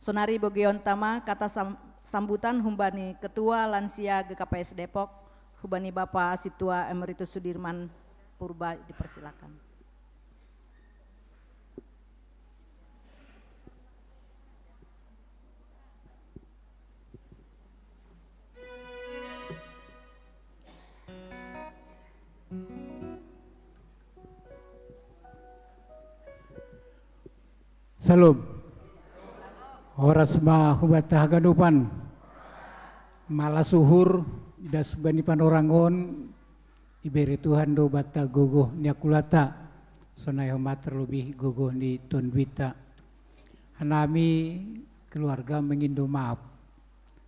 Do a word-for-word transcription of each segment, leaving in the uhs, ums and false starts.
Sonari bogei on tama kata sambutan humbani Ketua Lansia G K P S Depok, humbani Bapak Situa Emeritus Sudirman Purba, dipersilakan. Salom. Horas ma hubata haganupan. Malas uhur das bani panorangon, ibere Tuhan do bata gogoh ni akulata, sonai homa terlebih gogoh ni tonduita. Hanami keluarga mengindo maaf.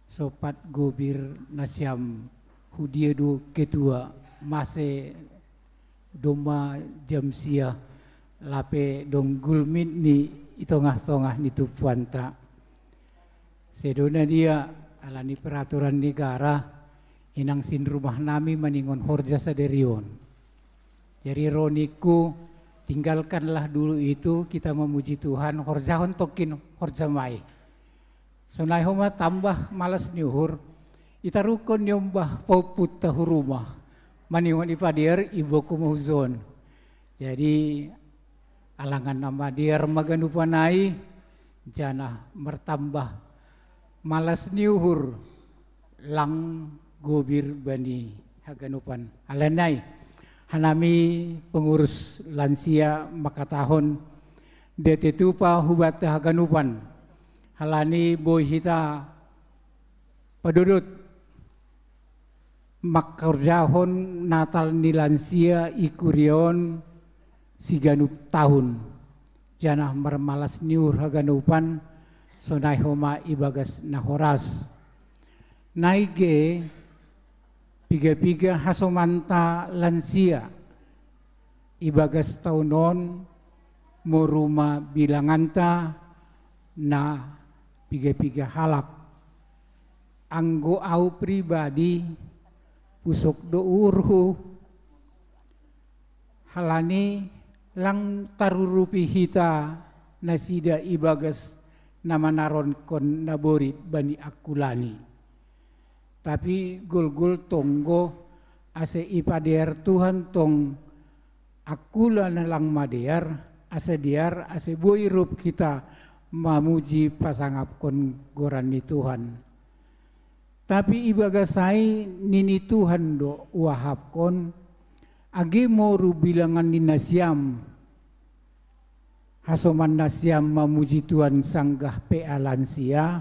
Sopat gobir nasiam hudia do ketua mase domma jam sia lape dong gulmit ni i tongah-tongah ni tumpuanta. Sedona dia alani peraturan negara inang sin rumah nami maningon horja saderion. Jadi roniku, tinggalkanlah dulu itu, kita memuji Tuhan, horjahon tongkin horja mai. Sonai homa tambah malas ni uhur, itarukon ni ombah pauputta hu rumah, maningon ipadear iboku mahujon. Jadi alangan na madear maganupan ai, janah martambah malas ni uhur lang gobir bani haganupan. Alani ai, hanami pengurus lansia mangkatahon, dia tetupa hubata haganupan, halani boi hita padodot mangkorjahon Natal ni lansia i kuriaon siganup tahun, janah marmalas ni uhur haganupan sonai homa ibagas na horas. Naige piga-piga hasomanta lansia ibagas tahun on, moru ma bilanganta na piga-piga halak. Anggo au pribadi, pusok do uhurhu, halani lang tarurupi hita nasida ibagas na manaronkon naborit bani angkulani. Tapi golgol tonggo ase ipadear Tuhan tong angkula na lang madear, ase dear, ase boi rup hita mamuji pasangapkon goran ni Tuhan. Tapi ibagas ai nini Tuhan do uahapkon, age moru bilangan ni nasiam, hasoman nasiam mamuji Tuhan sanggah pe alansia,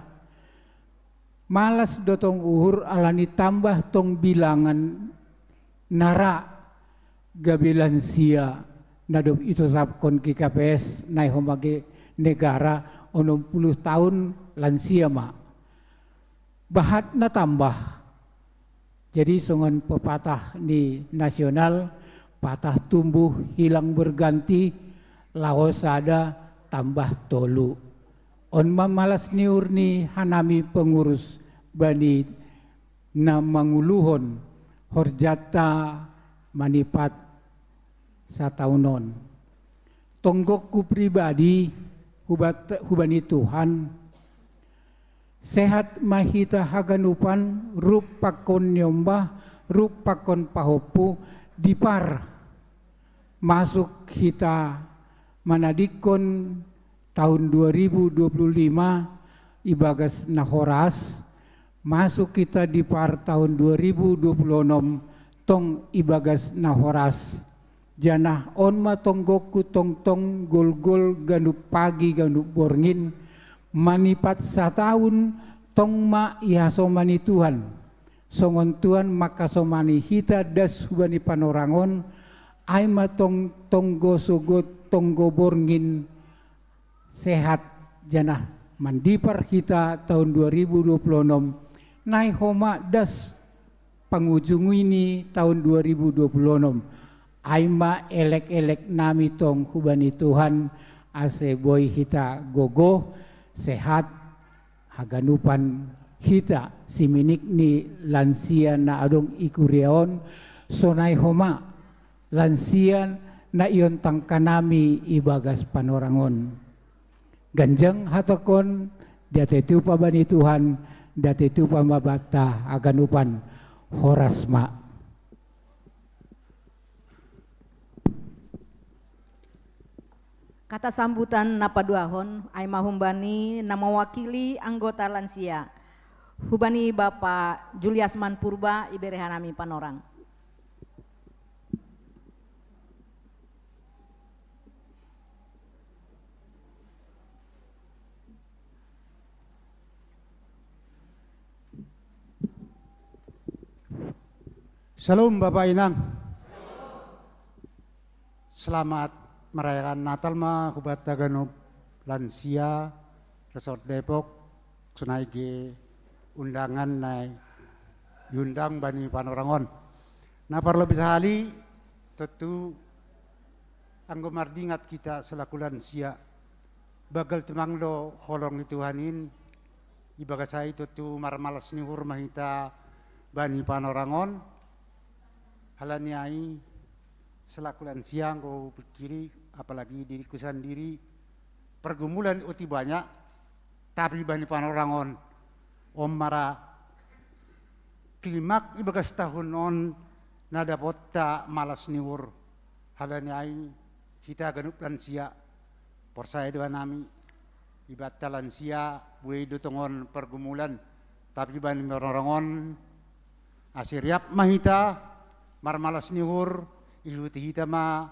malas do tong uhur alani tambah tong bilangan nara gabe lansia na dob itosapkon G K P S nai homa ge negara onom puluh tahun lansia ma. Bahat na tambah. Jadi songon pepatah ni nasional, patah tumbuh hilang berganti, laho sada tambah tolu. On ma malas ni uhur ni hanami pengurus bani na manguluhon horjanta manipat sataunon. Tonggokku pribadi hubat, hubani Tuhan, sehat ma hita haganupan, rup pakon niombah, rup pakon pahompu, dipar masuk hita manadingkon tahun dua ribu dua puluh lima ibagas na horas, masuk hita dipar tahun dua ribu dua puluh onom tong ibagas na horas. Janah on ma tonggokku tongtong golgol ganup pagi ganup borngin, manipat satahun tong ma ihasomani Tuhan. Songon Tuhan mangkasomani hita das hubani panorangon, ai ma tong tonggo sogot tonggo borngin sehat, janah mandipar hita tahun dua ribu dua puluh onom, nai homa das pangujungi ni tahun dua ribu dua puluh onom. Ai ma elek-elek nami tong hubani Tuhan, ase boi hita gogoh, sehat, haganupan hita siminik ni lansia na adong i kuria on, sonai homa lansia na iontangkan nami ibagas panorangon. Ganjang hatokon Diatei tupa bani Tuhan, diatei tupa ma banta haganupan. Horas ma. Kata sambutan na paduahon ai ma humbani na mewakili anggota lansia. Hubani Bapa Julius Manpurba, ibere hanami panorang. Shalom Bapak Inang. Selamat merayakan Natal ma hubanta ganup lansia Resort Depok, sonai ge undangan na iundang bani panorang on. Na parlobei sahali, tontu anggo mardingat hita selaku lansia, banggal tumang do holong ni Tuhan in, ibagas ai tontu marmalas ni uhur ma hita bani panorang on. Halani ai selaku lansia anggo hupikiri, apalagi diriku sandiri, pergumulan oti banyak, tapi bani panorang on, on mara klimak ibagas tahun on na dapotta malas ni uhur. Halani ai hita ganup lansia, porsaya do hanami, ibanta lansia buei do tongon pergumulan, tapi bani panorang on ase riap ma hita marmalas ni uhur, ihuti hita ma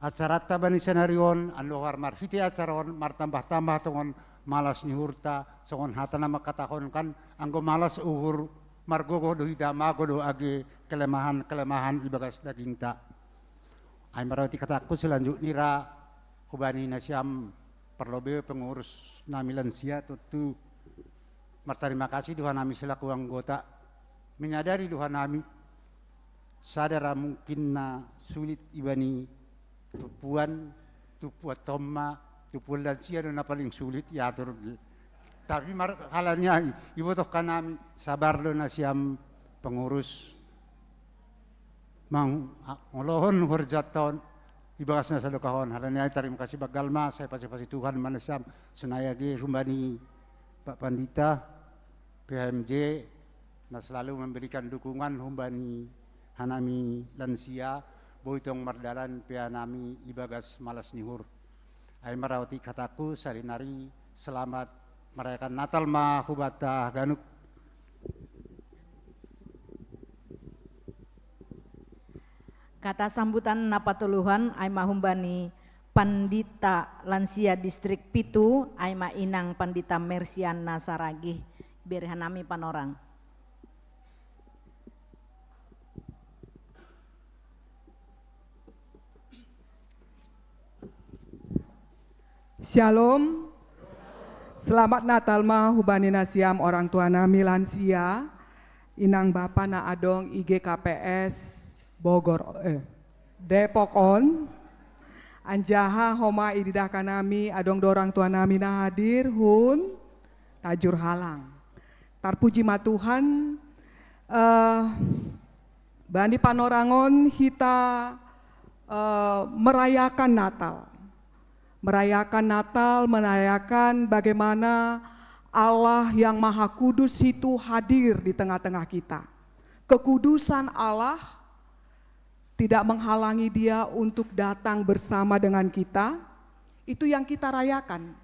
acaranta bani sanari on, andohar marhite acara on martambah-tambah tongon malas ni uhurta, songon hata na mangkatahon kan, anggo malas uhur margogoh do hita, mago do age kelemahan-kelemahan ibagas dagingta. Ai ma roti katangku, selanjutni ra hubani nasiam parlobei pengurus nami lansia, tontu martarima kasih do hanami selaku anggota, menyadari do hanami sada ra mungkin na sulit ibani tumpuan, tumpuan tomma, tumpuan lansia do na paling sulit iatur. Tapi mar halani ai ibotohkan nami, sabar do nasiam pengurus mangolohon horjanta on ibagas na sadokah on. Halani ai tarima kasih banggal ma, sai pasi-pasi Tuhan ma nasiam. Sonai age humbani Pak Pandita P H M J na selalu memberikan dukungan humbani hanami lansia, boi tong mardalan pe hanami ibagas malas ni uhur. Ai ma ra roti katangku, sarinari selamat merayakan Natal ma hubanta ganup. Kata sambutan na patoluhon ai ma humbani Pandita Lansia Distrik Pitu, ai ma Inang Pandita Mersiana Saragih, bere hanami panorang. Shalom. Selamat Natal ma hubani nasiam orang tua nami lansia, inang bapa na adong i G K P S Bogor, eh, Depok on. Anjaha homa ididahkan nami adong do orang tua nami na hadir, hun Tajur Halang. Tarpuji ma Tuhan, eh, bani panorang on hita eh, merayakan Natal. Merayakan Natal, merayakan bagaimana Allah yang Maha Kudus itu hadir di tengah-tengah kita. Kekudusan Allah tidak menghalangi Dia untuk datang bersama dengan kita. Itu yang kita rayakan,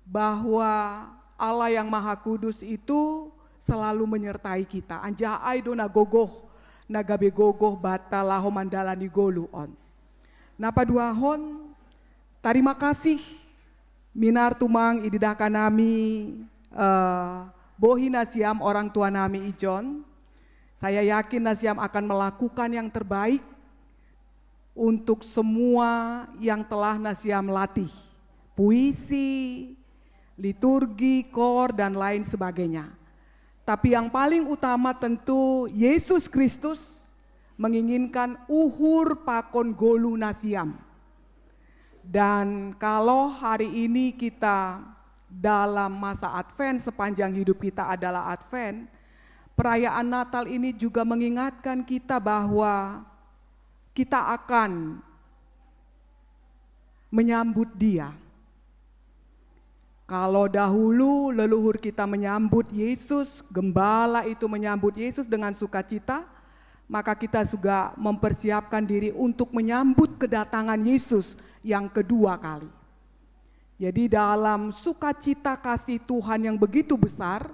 bahwa Allah yang Maha Kudus itu selalu menyertai kita. Anjaha ai do na gogoh, na gabe gogoh banta laho mandalani goluh on. Na paduahon, tarima kasih minar tumang ididahkan nami, eh, bohi nasiam orang tua nami ijon. Saya yakin nasiam akan melakukan yang terbaik untuk semua yang telah nasiam latih. Puisi, liturgi, kor, dan lain sebagainya. Tapi yang paling utama tentu Yesus Kristus menginginkan uhur pakon goluh nasiam. Dan kalau hari ini kita dalam masa Advent, sepanjang hidup kita adalah Advent, perayaan Natal ini juga mengingatkan kita bahwa kita akan menyambut Dia. Kalau dahulu leluhur kita menyambut Yesus, gembala itu menyambut Yesus dengan sukacita, maka kita juga mempersiapkan diri untuk menyambut kedatangan Yesus yang kedua kali. Jadi dalam sukacita kasih Tuhan yang begitu besar,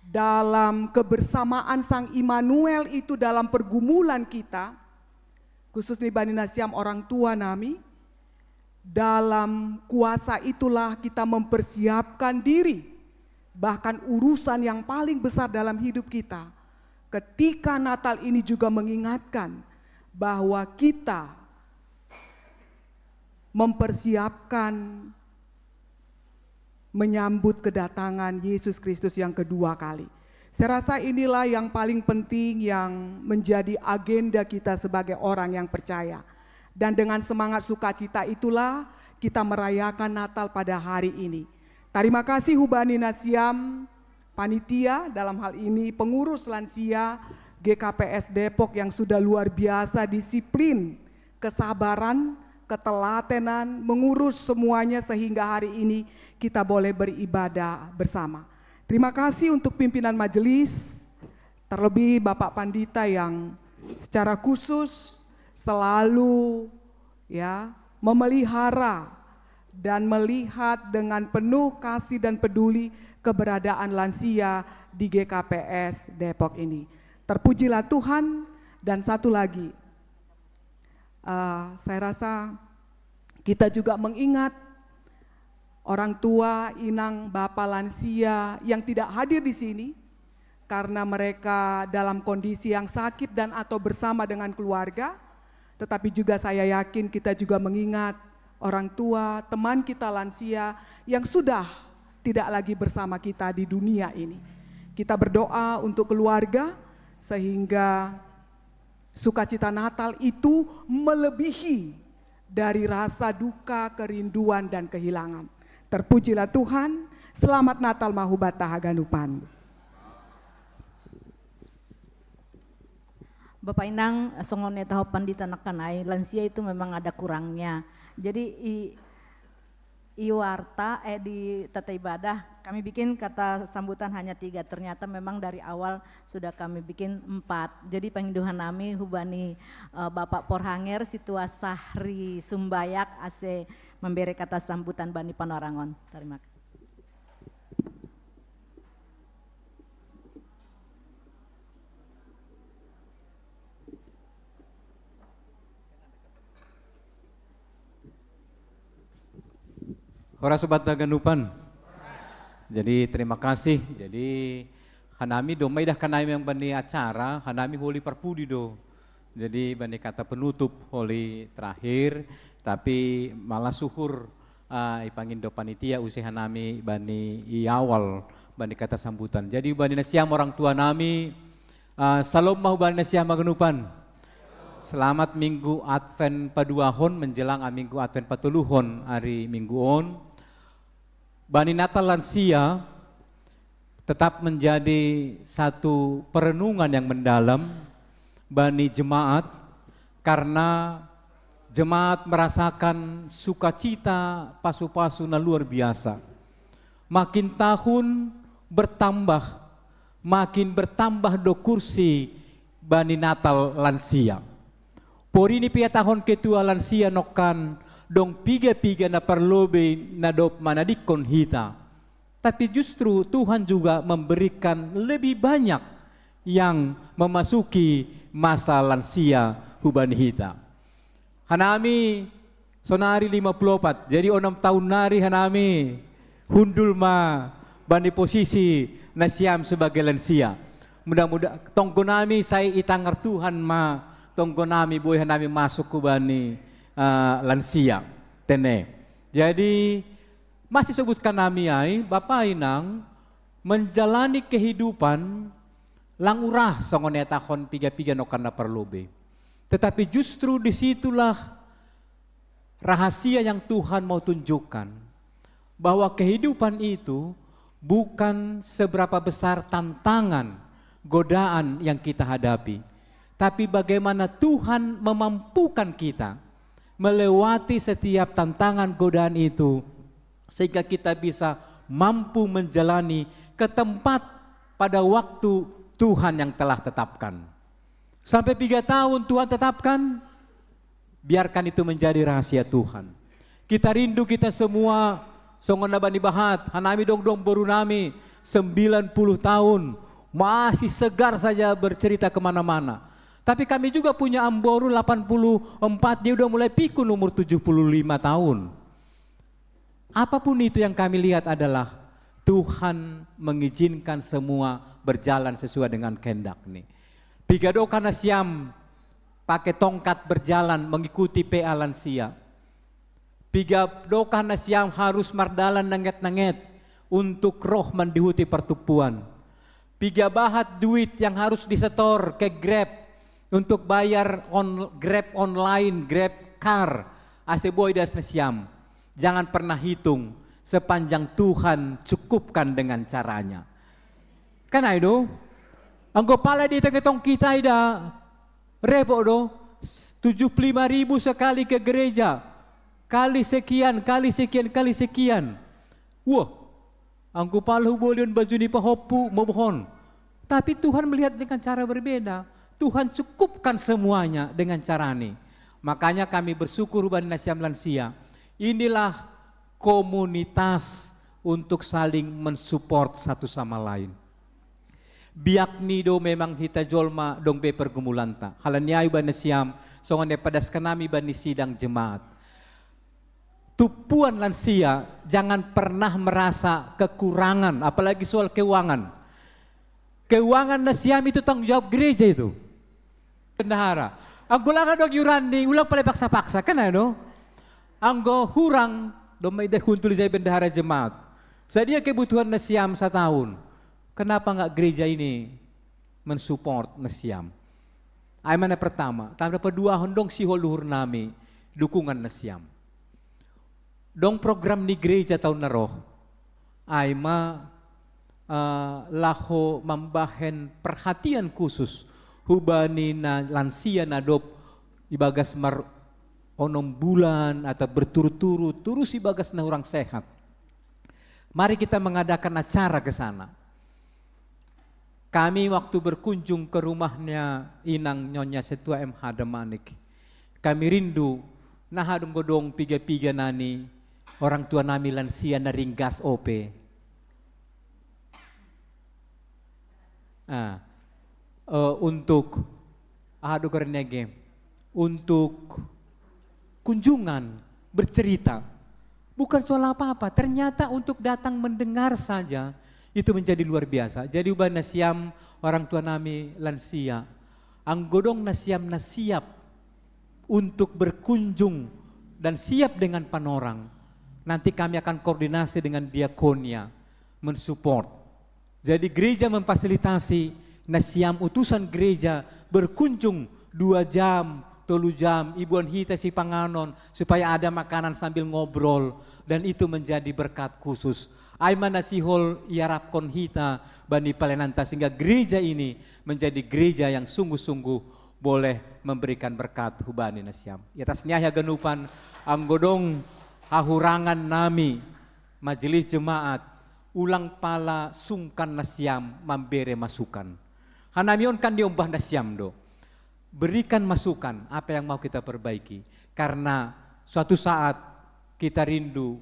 dalam kebersamaan Sang Immanuel itu dalam pergumulan kita, khususnya bani nasiam orang tua nami, dalam kuasa itulah kita mempersiapkan diri, bahkan urusan yang paling besar dalam hidup kita. Ketika Natal ini juga mengingatkan bahwa kita mempersiapkan menyambut kedatangan Yesus Kristus yang kedua kali. Saya rasa inilah yang paling penting yang menjadi agenda kita sebagai orang yang percaya. Dan dengan semangat sukacita itulah kita merayakan Natal pada hari ini. Terima kasih hubani nasiam, panitia, dalam hal ini pengurus lansia G K P S Depok yang sudah luar biasa disiplin, kesabaran, ketelatenan, mengurus semuanya sehingga hari ini kita boleh beribadah bersama. Terima kasih untuk pimpinan majelis, terlebih Bapak Pandita yang secara khusus selalu, ya, memelihara dan melihat dengan penuh kasih dan peduli keberadaan lansia di G K P S Depok ini. Terpujilah Tuhan. Dan satu lagi, eh, saya rasa kita juga mengingat orang tua, inang, bapa lansia yang tidak hadir di sini karena mereka dalam kondisi yang sakit dan atau bersama dengan keluarga. Tetapi juga saya yakin kita juga mengingat orang tua, teman kita lansia yang sudah tidak lagi bersama kita di dunia ini. Kita berdoa untuk keluarga sehingga sukacita Natal itu melebihi dari rasa duka, kerinduan, dan kehilangan. Terpujilah Tuhan. Selamat Natal ma hubatta haganupan. Bapak Inang, songon neta ho pandita nangkan ai, lansia itu memang ada kurangnya. Jadi i, i warta, eh, di tata ibadah kami bikin kata sambutan hanya tiga, ternyata memang dari awal sudah kami bikin empat. Jadi pangidoan nami hubani, eh, Bapak Porhanger Situa Sahri Sumbayak ase memberi kata sambutan bani panorangon. Terima kasih. Horas hubatta haganupan. Jadi terima kasih. Jadi hanami do maidah hanami yang bani acara, hanami holi parpudi do. Jadi bani kata penutup holi terakhir, tapi malah suhur uh, ipangindo panitia use hanami bani i awal bani kata sambutan. Jadi bani nasiam orang tua nami, uh, salom ma hubani nasiam haganupan. Selamat Minggu Advent paduahon menjelang Minggu Advent patoluhon ari Minggu on. Bani Natal lansia tetap menjadi satu perenungan yang mendalam bani jemaat karena jemaat merasakan sukacita pasu-pasu na luar biasa. Makin tahun bertambah, makin bertambah do kursi bani Natal lansia. Porini pia tahun ketua lansia nongkan dong piga-piga na parlobei na dob manadingkon hita. Tapi justru Tuhan juga memberikan lebih banyak yang memasuki masa lansia hubani hita. Hanami sonari lima puluh opat, jadi onom tahun nari hanami hundul ma bani posisi nasiam sebagai lansia. Mudah-mudahan tonggo nami sai itangar Tuhan ma tonggo nami boi hanami masuk ku bani uh, lansia. Tene. Jadi masih sebutkan nami ai, Bapak Inang menjalani kehidupan lang urah songon etahon piga-piga no karena perlu be. Tetapi justru disitulah rahasia yang Tuhan mau tunjukkan bahwa kehidupan itu bukan seberapa besar tantangan, godaan yang kita hadapi, tapi bagaimana Tuhan memampukan kita melewati setiap tantangan, godaan itu, sehingga kita bisa mampu menjalani ke tempat pada waktu Tuhan yang telah tetapkan. Sampai tiga tahun Tuhan tetapkan, biarkan itu menjadi rahasia Tuhan. Kita rindu kita semua, songon na bani bahat, hanami dong dong boru nami, sembilan puluh tahun, masih segar saja bercerita kemana-mana. Tapi kami juga punya amboru delapan puluh empat, dia udah mulai pikun umur tujuh puluh lima tahun. Apapun itu yang kami lihat adalah Tuhan mengizinkan semua berjalan sesuai dengan kehendak-Ni. Piga do kan nasiam pakai tongkat berjalan mengikuti P A lansia. Piga do kan nasiam harus mardalan nenget-nenget untuk roh mendihuti pertubuhan. Piga bahat duit yang harus disetor ke Grab untuk bayar on, Grab online, Grab car, ase boi das nasiam. Jangan pernah hitung sepanjang Tuhan cukupkan dengan caranya. Kan ai do? Anggo pala dietong-etong hita i da, repot do, tujuh puluh lima ribu sekali ke gereja, kali sekian, kali sekian, kali sekian. Wah, anggo pala huboli on baju ni pahompu, mobohon. Tapi Tuhan melihat dengan cara berbeda. Tuhan cukupkan semuanya dengan cara-Ni. Makanya kami bersyukur bani nasiam lansia. Inilah komunitas untuk saling mensupport satu sama lain. Biak ni do memang hita jolma dong be pergumulanta. Halani ai bani nasiam, songon na padaskan nami bani sidang jemaat. Tumpuan lansia, jangan pernah merasa kekurangan, apalagi soal keuangan. Keuangan nasiam itu tanggung jawab gereja itu. Bendahara. Anggo langa dong iuran ni, ulang pala paksa-paksa, kan ai do? Anggo hurang, domma ida huntul ijai bendahara jemaat. Sadia kebutuhan nasiam sataon. Kenapa nggak gereja ini mensupport nasiam? Ai ma na pertama, tanda paduahon dong sihol uhur nami, dukungan nasiam. Dong program ni gereja taon na roh. Ai ma, eh, laho mambahen perhatian khusus hubani na lansia na dob ibagas mar onom bulan atau berturut-turut, turus ibagas na hurang sehat. Mari kita mengadakan acara ke sana. Kami waktu berkunjung ke rumahnya inang Nyonya Setua M H Damanik, kami rindu, naha dong godong piga-piga nani orang tua nami lansia na ringgas ope. Ah, eh, untuk, aha do goarna age, untuk kunjungan, bercerita. Bukan soal apa-apa, ternyata untuk datang mendengar saja itu menjadi luar biasa. Jadi hubani nasiam orang tua nami lansia, anggo dong nasiam na siap untuk berkunjung dan siap dengan panorang, nanti kami akan koordinasi dengan diakonia mensupport. Jadi gereja memfasilitasi nasiam utusan gereja berkunjung dua jam, tolu jam, iboan hita sipanganon, supaya ada makanan sambil ngobrol, dan itu menjadi berkat khusus. Ai ma na sihol iarapkon hita bani pelayananta, sehingga gereja ini menjadi gereja yang sungguh-sungguh boleh memberikan berkat hubani nasiam. Di atas ni ai haganupan, anggo dong hahurangan nami, majelis jemaat, ulang pala sungkan nasiam mambere masukan. Hanami on kan diombah nasiam do. Berikan masukan apa yang mau kita perbaiki. Karena suatu saat kita rindu,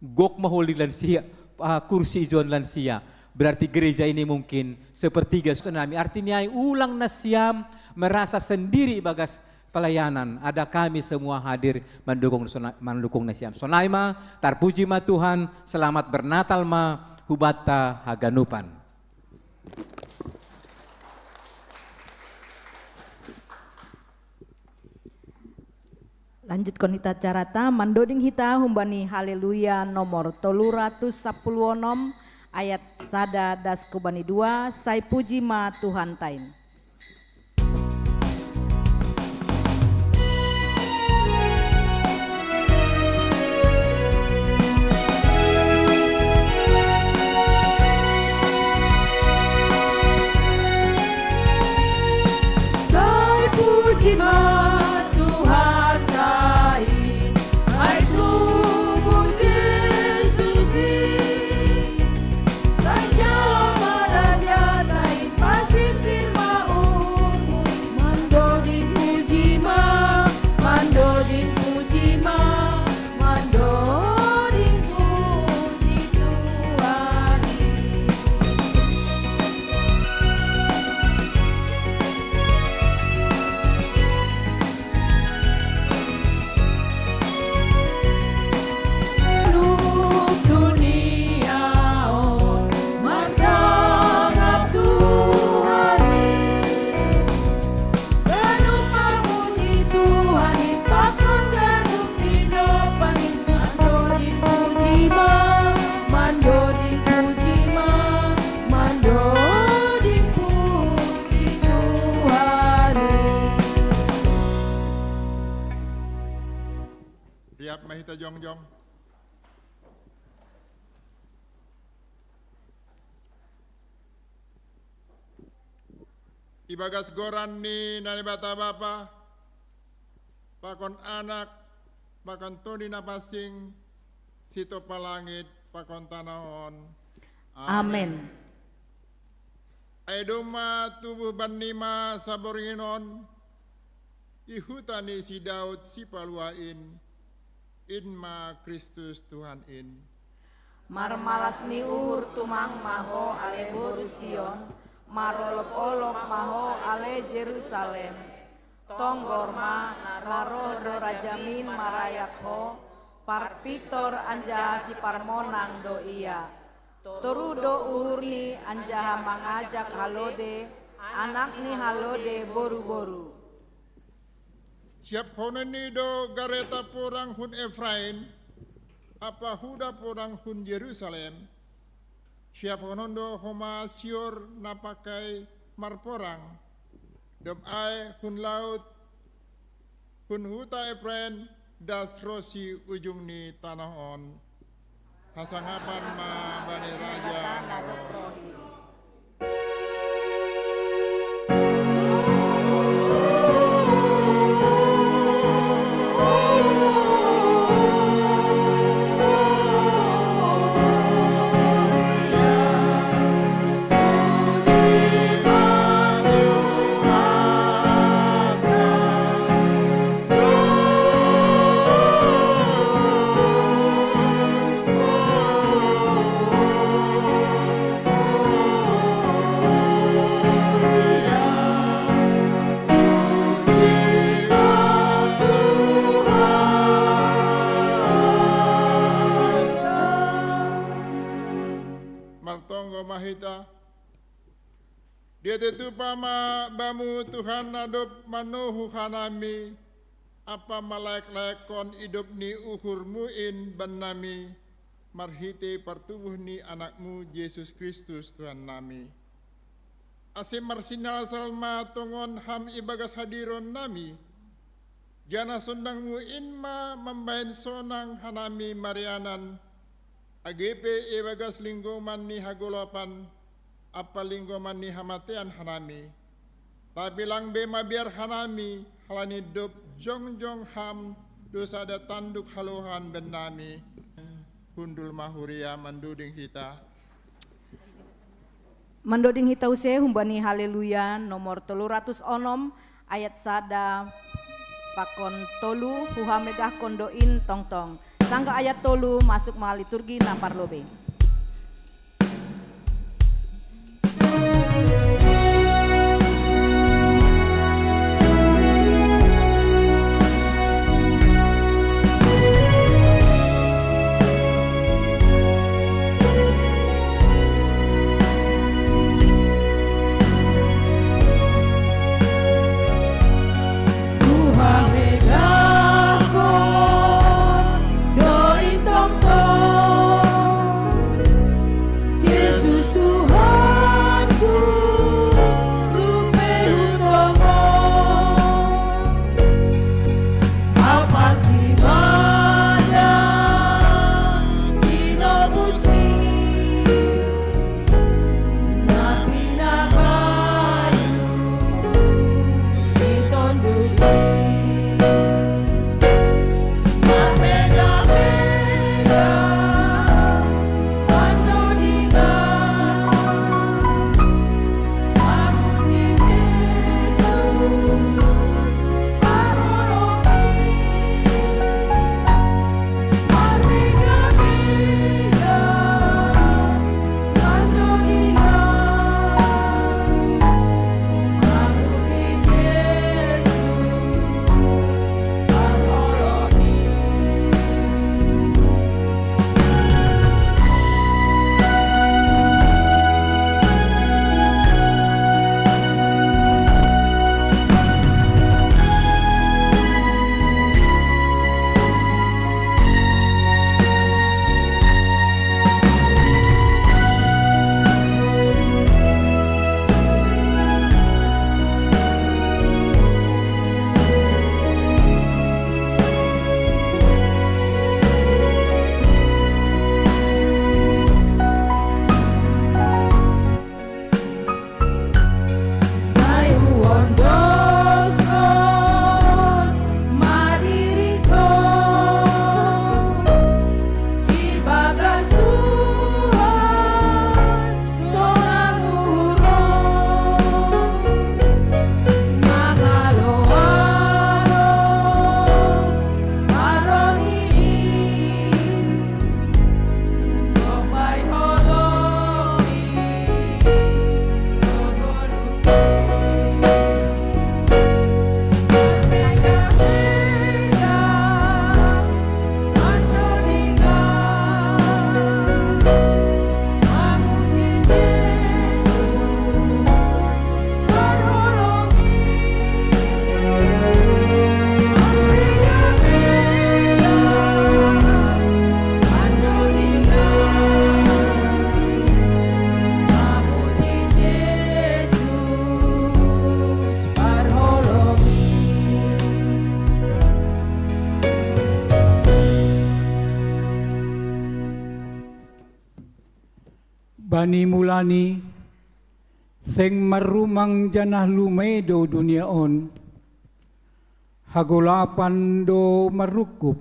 gok ma holi lansia, ah, kursi ijoan lansia. Berarti gereja ini mungkin sepertiga sudah nami. Artinya ai ulang nasiam merasa sendiri bagas pelayanan. Ada kami semua hadir mendukung sona-, mendukung nasiam. Sonai ma, tarpuji ma Tuhan, selamat bernatal ma hubanta haganupan. Lanjutkon hita acarata, mandoding hita humbani Haleluya nomor tolu ratus sapuluh onom, ayat sada das hubani dua, sai puji ma Tuhan tain. Sai puji ma Tuhan tain, ai tubu Jesus i. Kita jongjong. Ibagas goran ni Naibata Bapa, pakon Anak, pakon Tondi Napansing, sitopa langit pakon tanoh on. Amen. Ai domma tubuh bannima saborngin on, i huta ni si Daud Sipalua in, in ma Kristus Tuhan in. Marmalas ni uhur tumang ma ho ale boru Sion, marolop-olop ma ho ale Jerusalem. Tonggor ma, na roh do Rajamin marayak ho, parpintor anjaha siparmonang do ia. Toruh do uhurni anjaha mangajak halode, anak ni halode boru-boru. Siaphonon ni do gareta porang hun Efraim, ampa huda porang hun Jerusalem. Siaphonon do homa sior na pangkai marporang. Dob ai hun laut, hun huta Efraim, das ronsi ujung ni tanoh on. Hasangapan ma bani Raja na roh. Martonggo ma hita. Diatoi tupa ma Bamu, Tuhan, na dob manuhu hanami, ampa malaek-laekkon idop ni uhurMu in bannami, marhitei partubuh ni AnakMu Jesus Kristus Tuhannami. Ase marsinalsal ma tongon Ham ibagas hadironnami, janah sondangMu in ma mambahen sonang hanami marianan, age pe ibagas linggoman ni hagolapan ampa linggoman ni hamateian hanami. Tapi lang be mabiar hanami, halani dob jongjong Ham do sada tanduk halohan bennami. Hundul ma huria mandoding hita. Mandoding hita use humbani Haleluya nomor tolu ratus onom, ayat sada pakon tolu, huhamegahkon do in tongtong. Sanggah ayat tolu masuk ma liturgi na parlobei. Ni mulani, seng marrumang janah lumei do dunia on, hagolapan do marrungkub.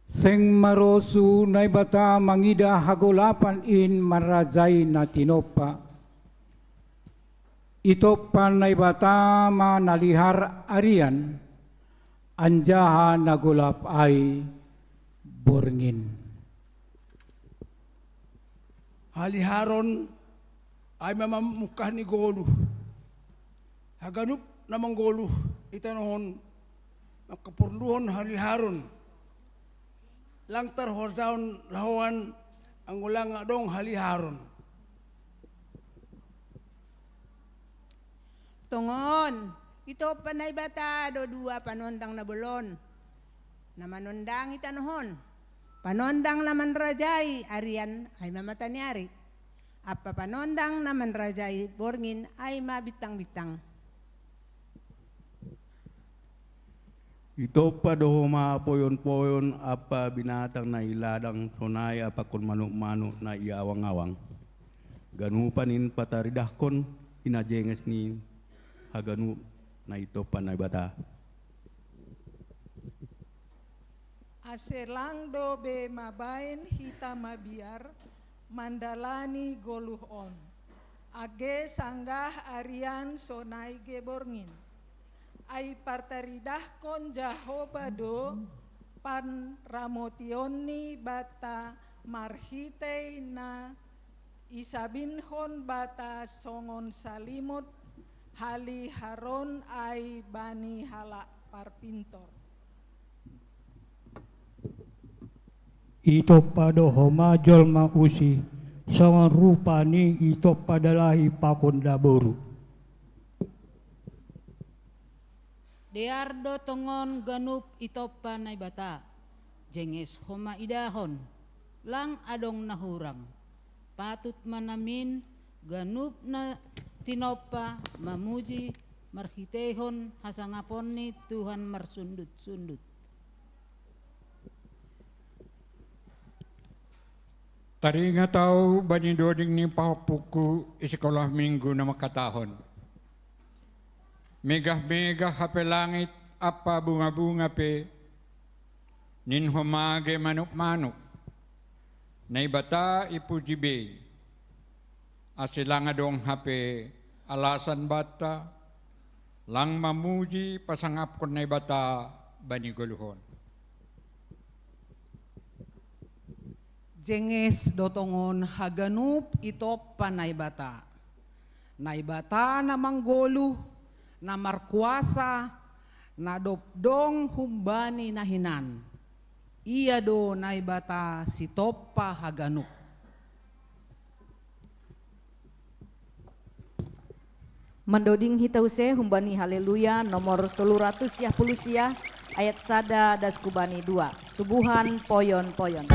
Seng marosu Naibata mangidah hagolapan in manrajai na tinompa. Itompa Naibata ma na lihar arian, anjaha na golap ai borngin. Haliharon ai ma mamungkah ni goluh. Haganup na manggoluh i tanoh on mangkaporluhon haliharon. Lang tarhorjahon lahoan anggo lang adong haliharon. Tongon, itompa Naibata do dua panondang na bolon, na manondangi tanoh on. Panondang na manrajai arian ai ma mata ni ari. Ampa panondang na manrajai borngin ai ma bintang-bintang. Itompa do homa poyon-poyon ampa binatang na i ladang sonai ampakon manuk-manuk na i awang-awang. Ganupan in pataridahkon hinajenges ni haganup na itompa Naibata. Ase lang dope mabaen hita mabiar mandalani goluh on, age sanggah arian sonai ge borngin. Ai partaridahkon Jahowa do panramotionni banta marhitei na isabinkon banta songon salimut haliharon ai bani halak parpintor. Itompa do homa jolma usih, songon rupa ni itompa dalahi pakon daboru. Dear do tongon ganup itompa Naibata, jenges homa idahon, lang adong na hurang. Patut ma namin ganup na tinompa mamuji marhiteihon hasangapon ni Tuhan marsundut-sundut. Taringot ahu bani doding ni pahompungku i sikolah minggu na mangkatahon: Megah-megah hape langit ampa bunga-bunga pe, nin homa ge manuk-manuk, Naibata ipuji be. Ase lang adong hape alasan banta lang mamuji pasangapkon Naibata bani goluh on. Jenges do tongon haganup itompa Naibata. Naibata na manggoluh, na markuasa, na dob dong humbani na hinan. Ia do Naibata sitompa haganup. Mandoding hita use humbani Haleluya nomor tolu ratus siah puluh siah, ayat sada das kubani dua. Tubuhan poyon-poyon.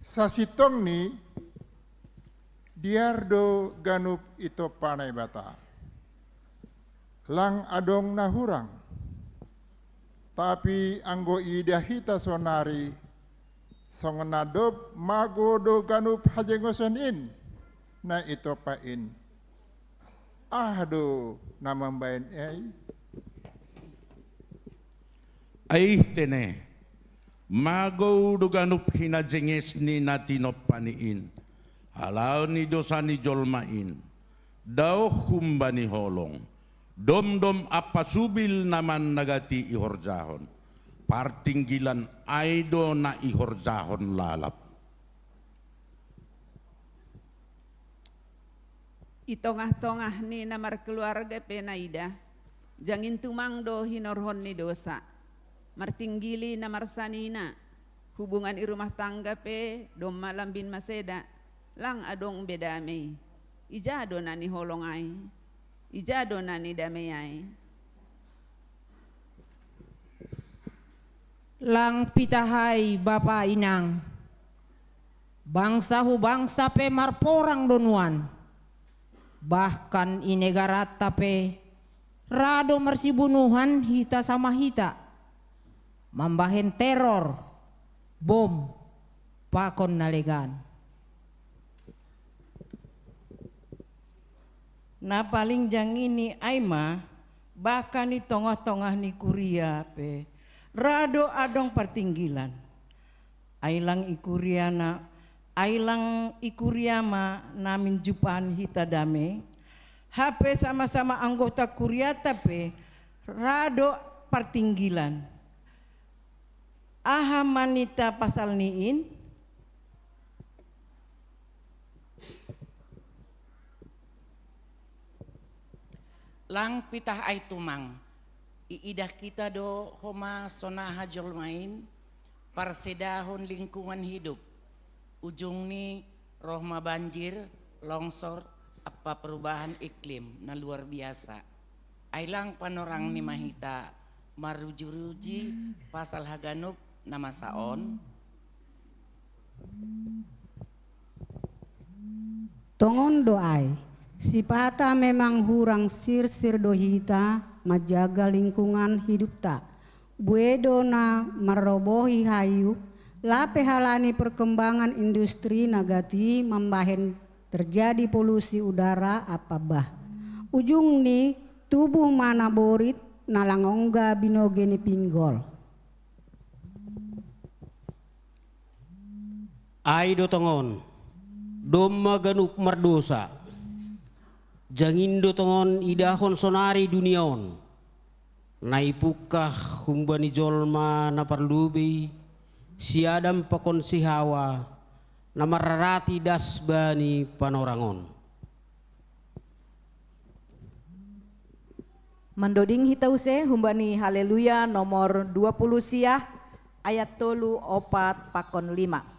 Sasintongni, dear do ganup i tompa Naibata. Lang adong na hurang. Tapi anggo iida hita sonari, songon na dob magou do ganup hajengeson in na i tompa in. Aha do na mambahen ai? Ai tene, magou do ganup hinajenges ni na tinompani in, halani dosa ni jolma in, daoh humbani holong, domdom ampa subil na mannagati ihorjahon, partinggilan ai do na ihorjahon lalap. I tongah-tongah ni na markeluarga pe naida, jangin tumang do hinorhon ni dosa. Martinggili na marsanina, hubungan i rumah tangga pe domma lambin maseda, lang adong be damei. Ija do na niholong ai? Ija do na nidamei ai? Lang pitahai bapa inang. Bangsa hu bangsa pe marporang do nuan. Bahkan i negaranta pe ra do marsibunuhan hita sama hita, mambahen teror, bom, pakon na legan. Na paling jangini ai ma, bahkan i tongah-tongah ni kuria pe ra do adong partinggilan. Ai lang i kuria na, ai lang i kuria ma na minjumpahan hita damei, hape sama-sama anggota kuriata pe ra do partinggilan. Aha ma ninta pasal ni in? Lang pitah ai tumang, iidah kita do homa sonaha jolma in parsedahon lingkungan hidup, ujungni roh ma banjir, longsor, ampa perubahan iklim na luar biasa. Ai lang panorangni ma hita maruji-ruji pasal haganup na masa on? Tongon do ai, sipata memang hurang sirsir do hita manjaga lingkungan hidupta. Bue do na marrobohi hayu, lape halani perkembangan industri na gati mambahen terjadi polusi udara ampa bah. Ujungni tubuh ma na borit na lang ongga binoge ni pinggol. Ai do tongon, domma ganup mardosa. Jangin do tongon idahon sonari dunia on, na ipungkah humbani jolma na parlobei, si Adam pakon si Hawa, na marrarati das bani panorang on. Mandoding hita use humbani Haleluya nomor dua puluh sia, ayat tolu, opat, pakon lima.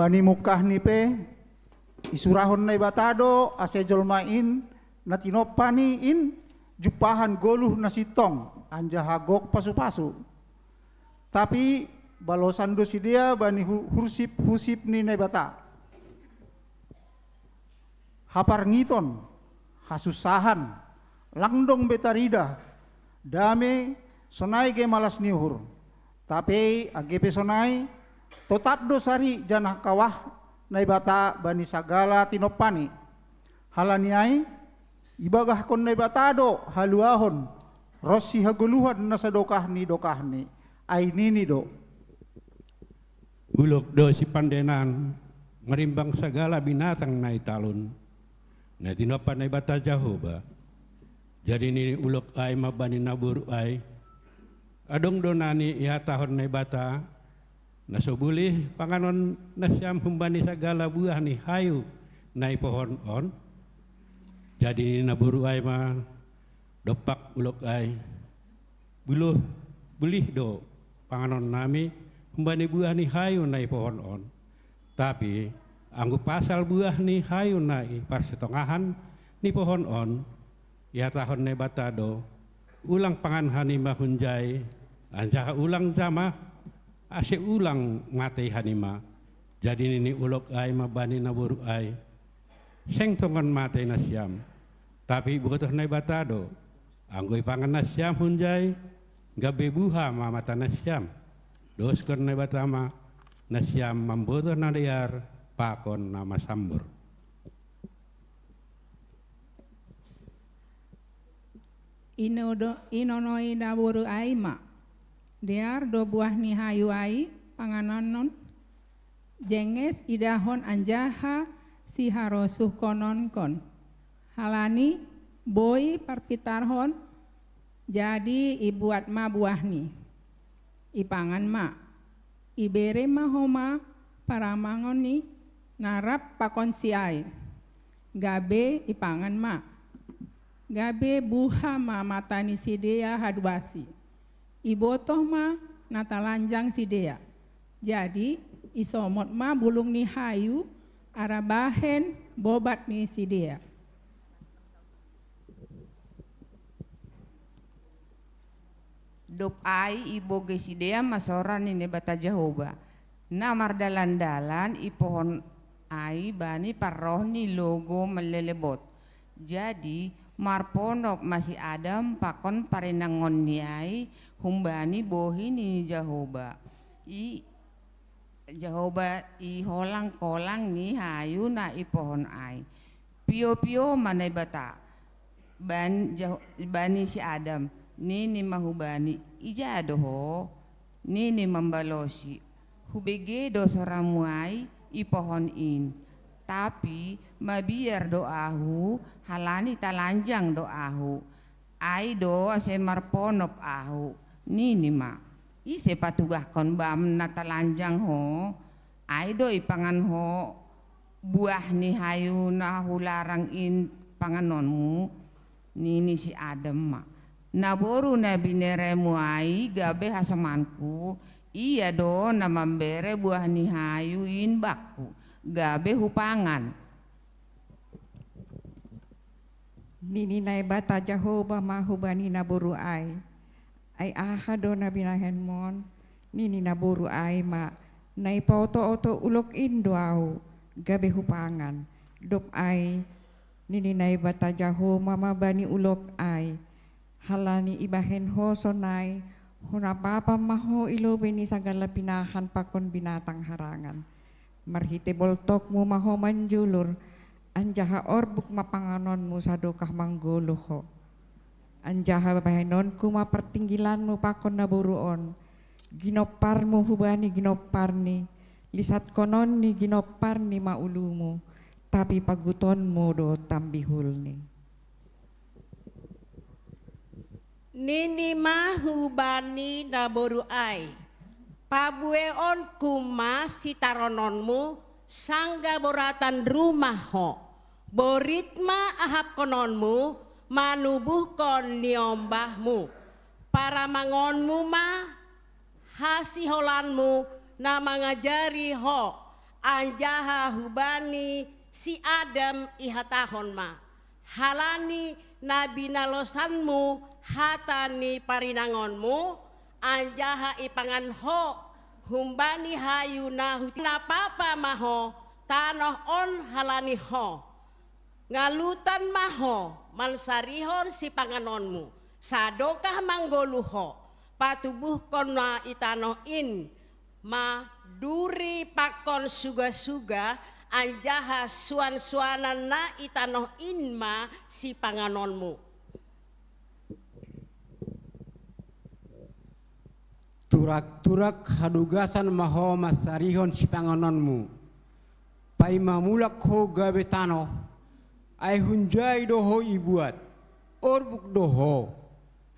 Bani mungkahni pe, isurahon Naibata do ase jolma in na tinompani in jumpahan goluh na sintong anjaha gok pasu-pasu. Tapi balosan do sidea bani hu-, hursip-hursip ni Naibata. Haparngiton, hasunsahan, langdong be tarida, dame, sonai ge malas ni uhur. Tapi age pe sonai, totap do sari janah kawah Naibata bani sagala tinompani. Halani ai, ibagahkon Naibata do haluahon ronsi hagoluhan na sadokah ni dokahni. Ai nini do: Ulok do sipandenan marimbang sagala binatang na i talun, na tinompa Naibata Jahowa. Jadi nini ulok ai ma bani naboru ai: Adong do nani ihatahon Naibata, na so bulih panganon nasiam humbani sagala buah ni hayu na i pohon on? Jadi nini naboru ai ma dompak ulok ai: Buluh, bulih do panganon nami humbani buah ni hayu na i pohon on. Tapi anggo pasal buah ni hayu na i parsitongahan ni pohon on, ihatahon Naibata do: Ulang pangan hanima hunjai, anjaha ulang jamah, ase ulang matei hanima. Jadi nini ulok ai ma bani naboru ai: Seng tongon matei nasiam. Tapi ibotoh Naibata do, anggo ipangan nasiam hunjai, gabe buha ma mata nasiam. Doskon Naibata ma nasiam mambotoh na dear pakon na masambor. Ino do, inonoi naboru ai ma: Dear do buah ni hayu ai pangananon, jenges idahon anjaha siharosuhkononkon. Halani boi parpintarhon, jadi ibuat ma buahni. Ipangan ma, ibere ma homa paramangonni na rap pakonsi ai, gabe ipangan ma. Gabe buha ma mata ni sidea haduasi. Ibotoh ma na talanjang sidea. Jadi isomot ma bulung ni hayu ara bahen bobat ni sidea. Dob ai ibogei sidea ma sora ni Naibata Jahowa, na mardalan-dalan i pohon ai bani parroh ni logo manlelebot. Jadi marponop ma si Adam pakon parinangonni ai humbani bohi ni Jahowa. I Jahowa i holang-kolang ni hayu na i pohon ai. Pio-pio ma Naibata ban-, Jeho-, bani si Adam, nini ma hubani: Ija do ho? Nini mambalosi: Hubege do soramu ai i pohon in. Tapi mabiar do ahu, halani talanjang do ahu. Ai do ase marponop ahu. Nini ma: Ise patugahkon bam na talanjang ho? Ai do ipangan ho buah ni hayu na hularang in panganonmu? Nini si Adam ma: Naboru na bineremu ai gabe hasomanku, ia do na mambere buah ni hayu in bakku, gabe hupangan. Nini Naibata Jahowa ma hubani naboru ai: Ai aha do na binahenmon? Nini naboru ai ma: Na ipaoto-oto ulok in do ahu, gabe hupangan. Dob ai nini Naibata Jahowa ma bani ulok ai: Halani ibahen ho sonai, hunapapam ma ho i lobei ni sagala pinahan pakon binatang harangan. Marhitei boltokmu ma ho manjulur, anjaha orbuk ma panganonmu sadokah manggoluh ho. Anjaha bahenonku ma partinggilanmu pakon naboru on, ginomparmu hubani ginomparni, lisatkononni ginomparni ma ulumu, tapi pagutonmu do tambihulni. Nini ma hubani naboru ai: Pabueonku ma sitarononmu, sanggah boratan rumah ho. Borit ma ahapkononmu, manubuhkon niombahmu. Paramangonmu ma hasiholanmu na mangajari ho, Anjaha hubani si Adam ihatahon ma: Halani na binalosanmu hata ni parinangonmu, anjaha ipangan ho humbani hayu na huti, na papa ma ho tanoh on halani ho. Ngalutan ma ho mansarihon sipanganonmu, sadokah manggoluh ho, patubuhkon na i tanoh in ma duri pakon suga-suga, anjaha suan-suanan na i tanoh in ma sipanganonmu. Turak-turak hadugasan ma ho mansarihon sipanganonmu. Paima mulak ho gabe tanoh, ai hunjai do ho ibuat, orbuk do ho.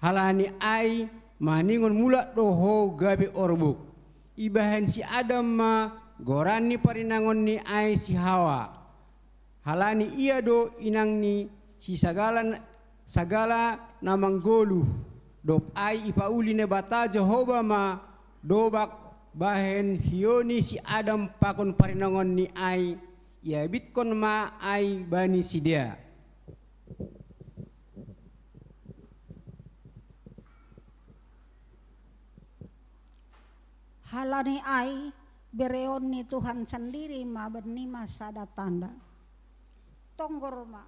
Halani ai maningon mulak do ho gabe orbuk. Ibahen si Adam ma goran ni parinangonni ai si Hawa. Halani ia do inang ni si sagala, sagala na manggoluh. Dob ai ipauli Naibata Jahowa ma dobak bahen hiou ni si Adam pakon parinangonni ai, iabitkon ma ai bani sidea. Halani ai, bereon ni Tuhan sandiri ma bannima sada tanda. Tonggor ma,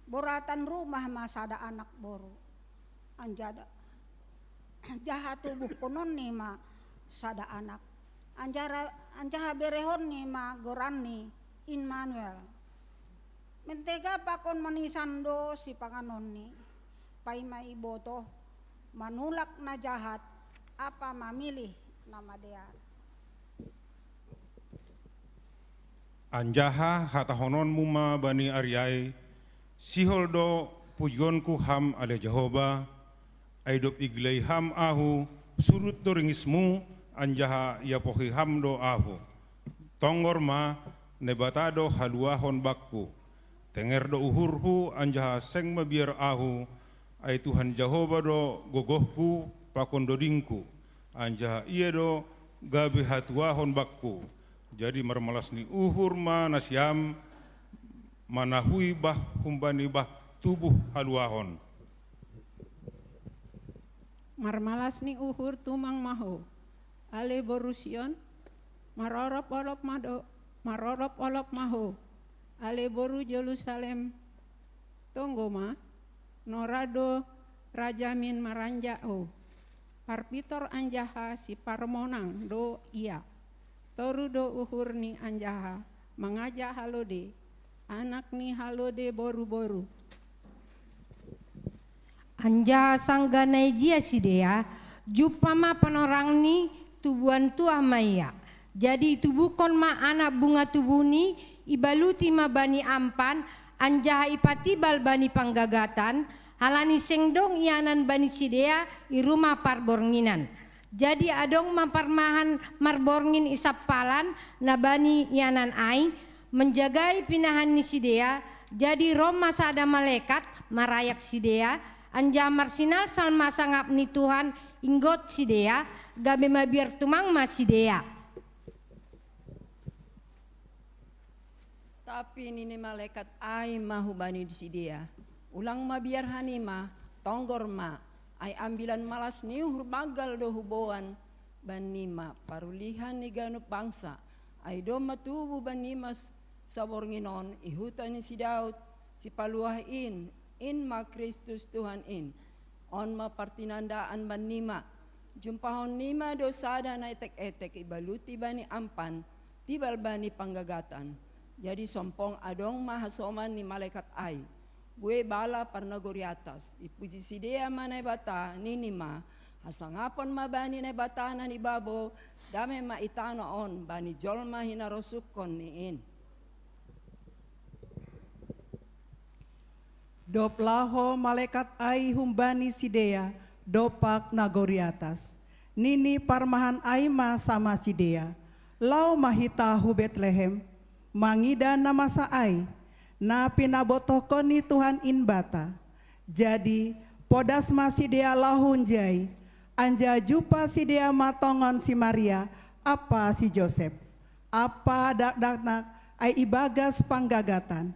boratan rumah ma sada anak boru. Anjada, anjaha tubuhkononni ma sada anak. Anjara, anjaha berehonni ma goranni Immanuel. Mentega pakon manisan do sipanganonni, paima ibotoh manulak na jahat ampa mamilih na madear. Anjaha hatahononmu ma bani ari ai: Sihol do pujionku Ham ale Jahowa, ai dob igilai Ham ahu, surut do ringismu, anjaha iapohi Ham do ahu. Tonggor ma, Naibata do haluahon bakku. Tenger do uhurhu anjaha seng mabiar ahu, ai Tuhan Jahowa do gogohku pakon dodingku, anjaha Ia do gabe hatuahon bakku. Jadi marmalas ni uhur ma nasiam, manahui bah humbani bah tubuh haluahon. Marmalas ni uhur tumang ma ho, ale boru Sion, marorop-orop ma do, marorop-orop ma ho, ale boru Jerusalem. Tonggo ma, nora do rajamin maranjak ho. Parpitor anjaha siparmonang do Ia. Toru do uhurni anjaha mangajak halode, anak ni halode boru-boru. Anjaha sanggah na ijia sidea, jumpah ma panorangni, tubuan tuah ma ia. Jadi itubuhkon ma anak bunga tubuhni, ibaluti ma bani ampan, anjaha ipatibal bani panggagatan, halani seng dong ianan bani sidea i rumah parbornginan. Jadi adong ma parmahan marborngin i sampalan na bani ianan ai, manjagai pinahan ni sidea. Jadi ro ma sada malekat marayak sidea, anjaha marsinalsal ma sangap ni Tuhan inggot sidea, gabe mabiar tumang ma sidea. Tapi nini malekat ai ma hubani sidea: Ulang mabiar hanima, tonggor ma, ai ambilan malas ni uhur banggal do huboan bannima parulihan ni ganup bangsa, ai domma tubu bannima s-, saborngin on i huta ni si Daud, Sipaluah in, in ma Kristus Tuhan in. On ma partinandaan bannima: Jumpahonnima do sada na etek-etek ibaluti bani ampan, tibal bani panggagatan. Jadi sompong adong ma hasoman ni malekat ai. Buei bala parnagori atas, ipuji sidea ma Naibata, nini ma: Hasangapon ma bani Naibata na nibabo, dame ma i tanoh on bani jolma hinarosungkon ni in. Dob laho malekat ai humbani sidea dompak nagori atas, nini parmahan ai ma sama sidea: Laho ma hita hu Betlehem, mangida na masa ai, na pinabotohkon ni Tuhan in banta. Jadi podas ma sidea laho hunjai, anjaha jumpah sidea ma tongon si Maria ampa si Josep. apa dakdanak ai ibagas panggagatan.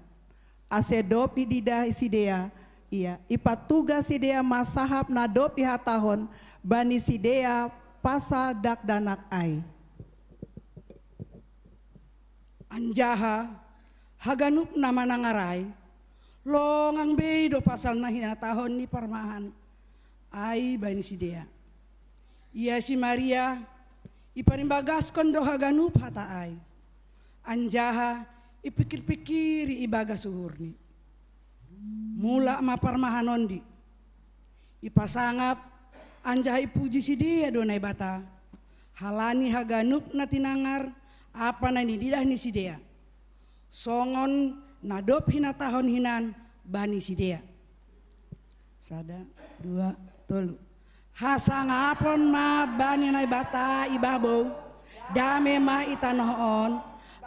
Ase dob ididah sidea ia, ipatugas sidea ma sahap na dob ihatahon bani sidea pasal dakdanak ai. Anjaha haganup na manangar ai, longang bei do pasal na hinatahon ni parmahan ai bani sidea. Ia si Maria, iparimbagaskon do haganup hata ai, anjaha ipikir-pikiri ibagas uhurni. Mulak ma parmahan ondi, ipasangap anjaha ipuji sidea do Naibata, halani haganup na tinangar ampa na nididah ni sidea, songon na dob hinatahon hinan bani sidea. Sada, dua, tolu. Hasangapon ma bani Naibata i babou, dame ma i tanoh on,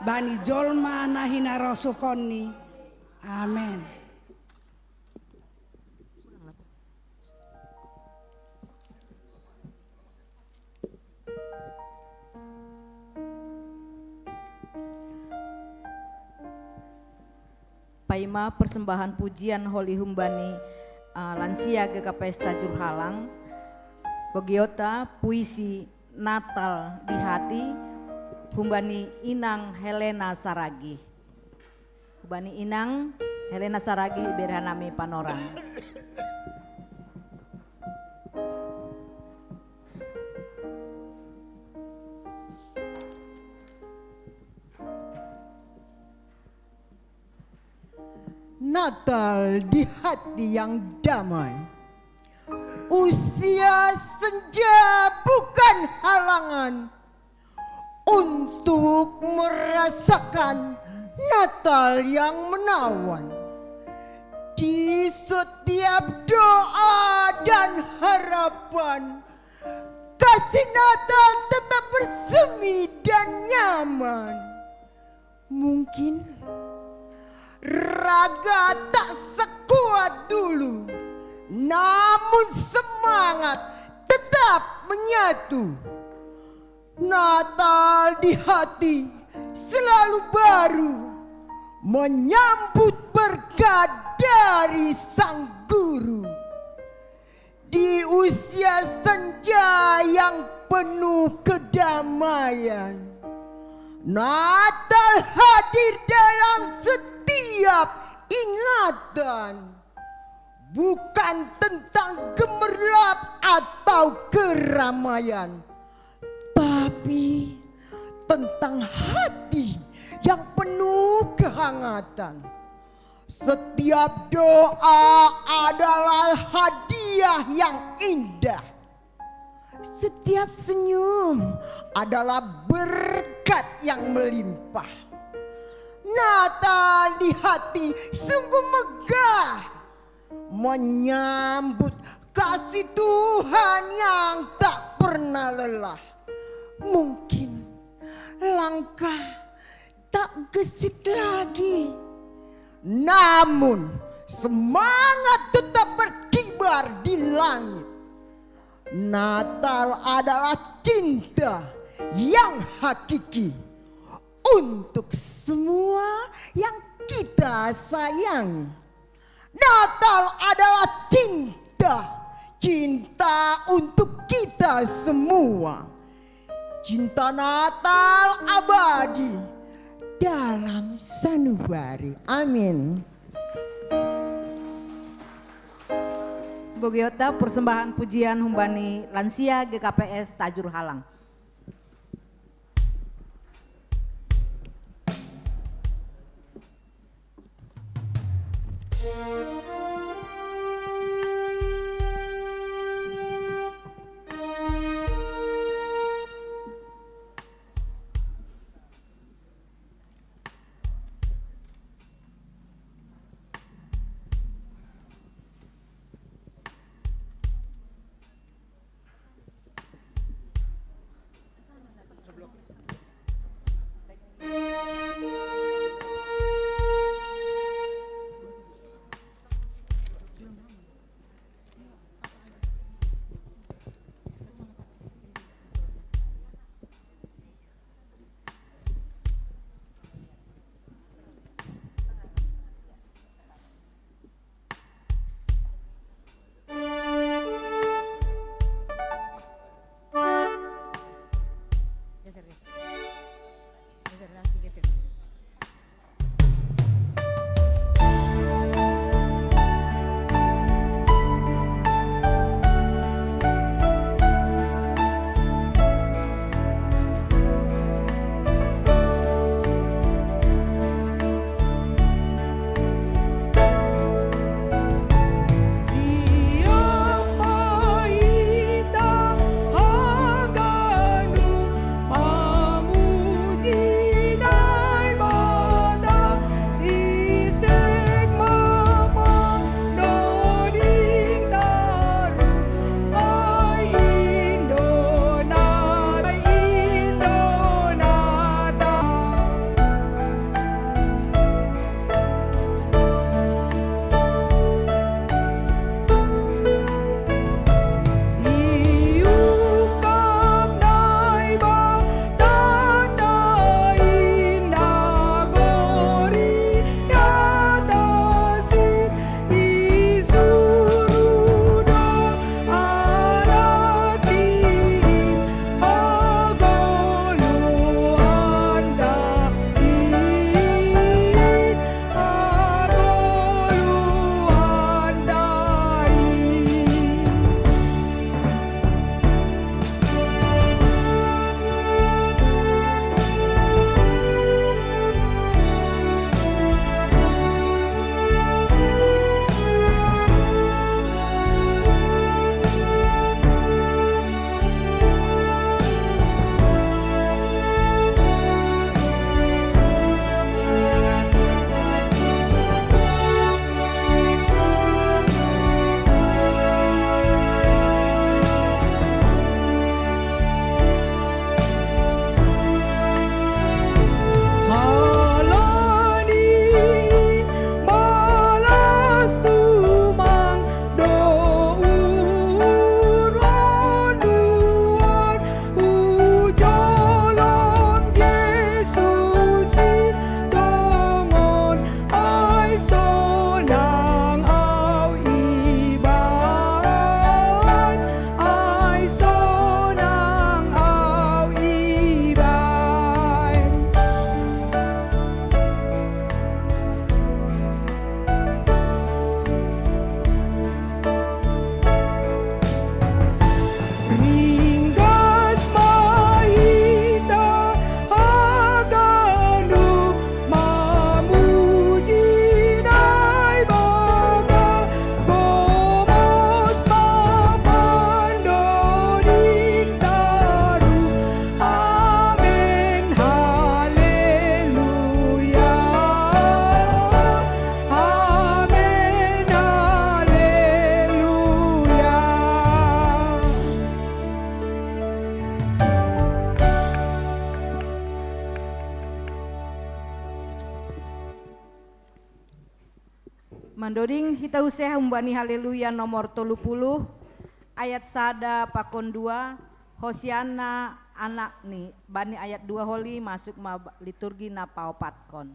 bani jolma na hinarasuhkonNi. Amen. Paima persembahan pujian holi humbani, eh, lansia G K P S Tajur Halang, begiota puisi Natal di Hati humbani Inang Helena Saragih. Humbani Inang Helena Saragih iberhanami panorang. Natal di hati yang damai. Usia senja bukan halangan untuk merasakan Natal yang menawan. Di setiap doa dan harapan, kasih Natal tetap bersemi dan nyaman. Mungkin raga tak sekuat dulu, namun semangat tetap menyatu. Natal di hati selalu baru, menyambut berkat dari Sang Guru. Di usia senja yang penuh kedamaian, Natal hadir dalam setiap ingatan. Bukan tentang gemerlap atau keramaian, tapi tentang hati yang penuh kehangatan. Setiap doa adalah hadiah yang indah. Setiap senyum adalah berkat yang melimpah. Natal di hati sungguh megah, menyambut kasih Tuhan yang tak pernah lelah. Mungkin langkah tak gesit lagi, namun semangat tetap berkibar di langit. Natal adalah cinta yang hakiki untuk semua yang kita sayangi. Natal adalah cinta, cinta untuk kita semua. Cinta Natal abadi dalam sanubari. Amin. Begiota persembahan pujian humbani lansia G K P S Tajur Halang. Mandoding hita use humbani Haleluya nomor tolu puluh, ayat sada pakon dua, Hosianna Anak ni, bani ayat dua holi masuk ma liturgi na paopatkon.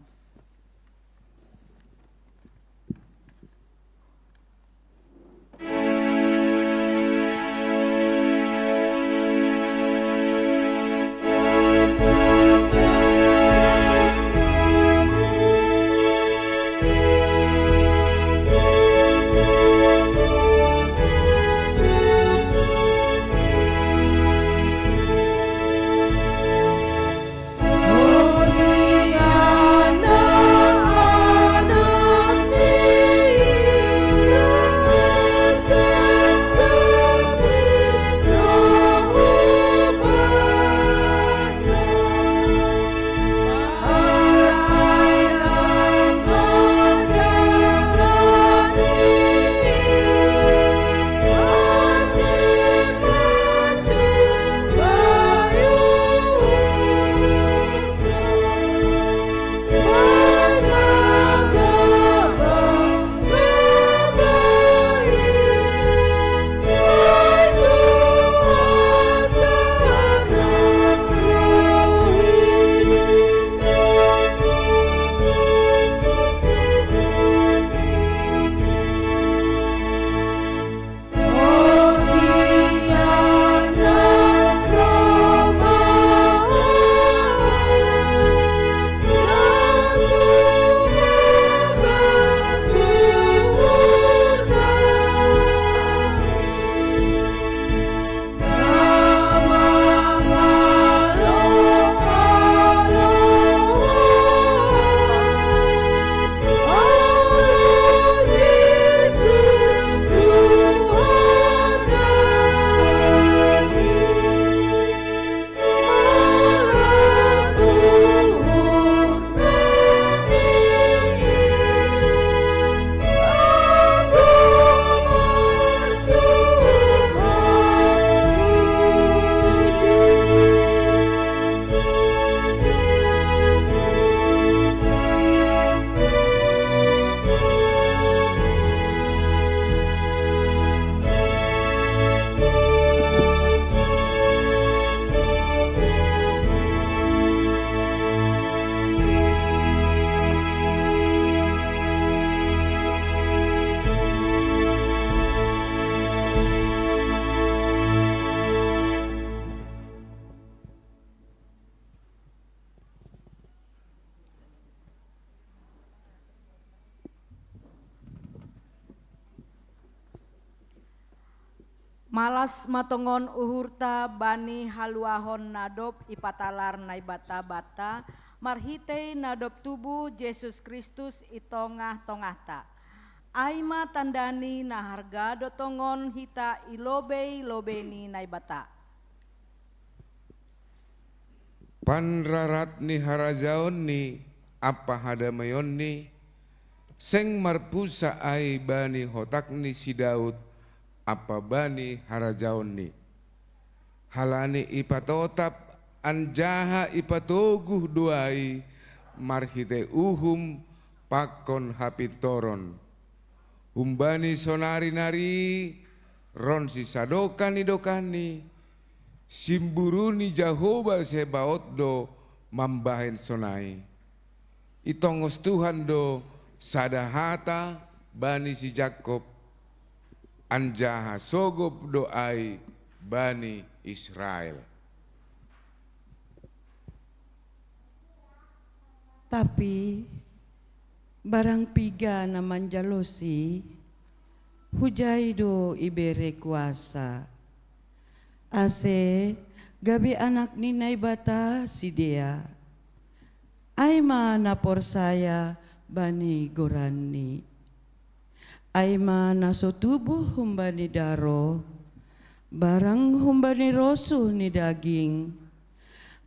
Malas ma tongon uhurta bani haluahon na dob ipatalar Naibata banta, marhitei na dob tubuh Jesus Kristus i tongah-tongahta. Ai ma tandani na harga do tongon hita i lobei-lobei ni Naibata. Panrarat ni harajaonni ampa hadameionni seng marpunsa ai bani hotak ni si Daud ampa bani harajaonni. Halani ipatotap anjaha ipatoguh do ai marhitei uhum pakon hapintoron. Humbani sonari nari ronsi sadokah ni dokahni, simburu ni Jahowa Zebaot do mambahen sonai. Itongos Tuhan do sada hata bani si Jakob, anjaha sogop do ai bani Israel. Tapi barang piga na manjalosi, hujai do ibere kuasa, ase gabe anak ni Naibata sidea. Ai ma na porsaya bani goranni. Ai ma na so tubuh humbani daroh, barang humbani rosuh ni daging,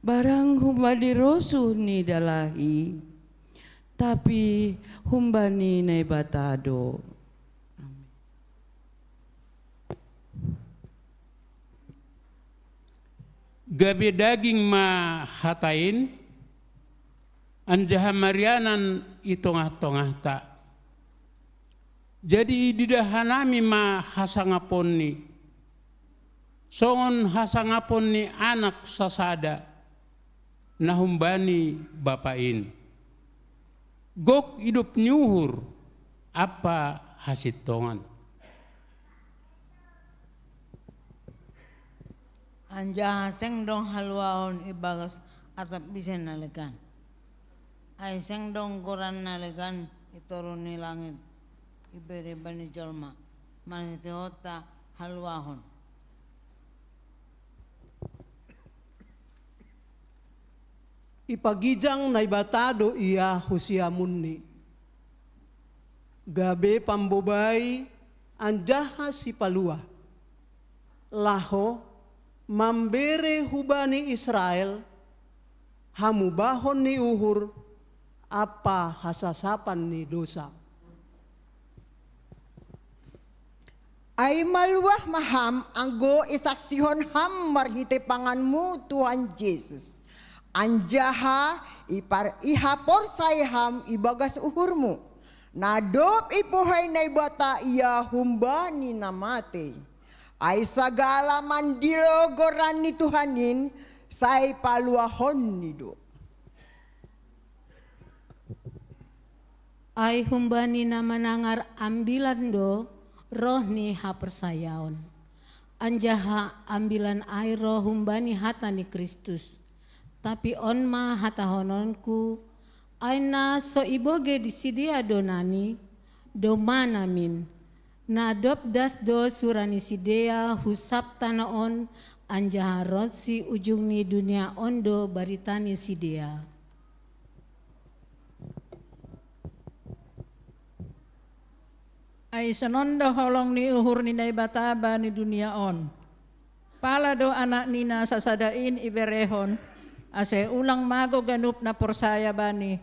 barang humbani rosuh ni dalahi, tapi humbani Naibata do. Amin. Gabe daging ma hata in, anjaha marianan i tongah-tongahta. Jadi ididah hanami ma hasangaponni, songon hasangapon ni anak sasada, na humbani Bapa in. Gok idop ni uhur ampa hasintongan. Anjaha seng dong haluahon ibagas atap ise na legan. Ai seng dong goran na legan i toru ni langit ibere bani jolma, marhitehonta haluahon. Ipagijang Naibata do ia hu siamunni, gabe pambobai anjaha sipalua, laho mambere hubani Israel hamubahon ni uhur ampa hasasapan ni dosa. Ai maluah ma ham anggo isaksihon ham marhitei panganmu Tuhan Jesus, anjaha ipar ihaporsai ham ibagas uhurmu, na dob ipohai Naibata ia humbani na matei. Ai sagala mandilo goran ni Tuhan in sai paluahonni do. Ai humbani na manangar ambilan do roh ni haporsayaon. Anjaha ambilan ai roh humbani hata ni Kristus. Tapi on ma hatahononku, ai na so ibogei di sidea do nani, domma namin, na dob das do sura ni sidea hu sab tano on, anjaha ronsi ujung ni dunia on do barita ni sidea. Ai sonon do holong ni uhur ni Naibata bani dunia on. Pala do Anak ni na sasada in iberehon, ase ulang mago ganup na porsaya Bani,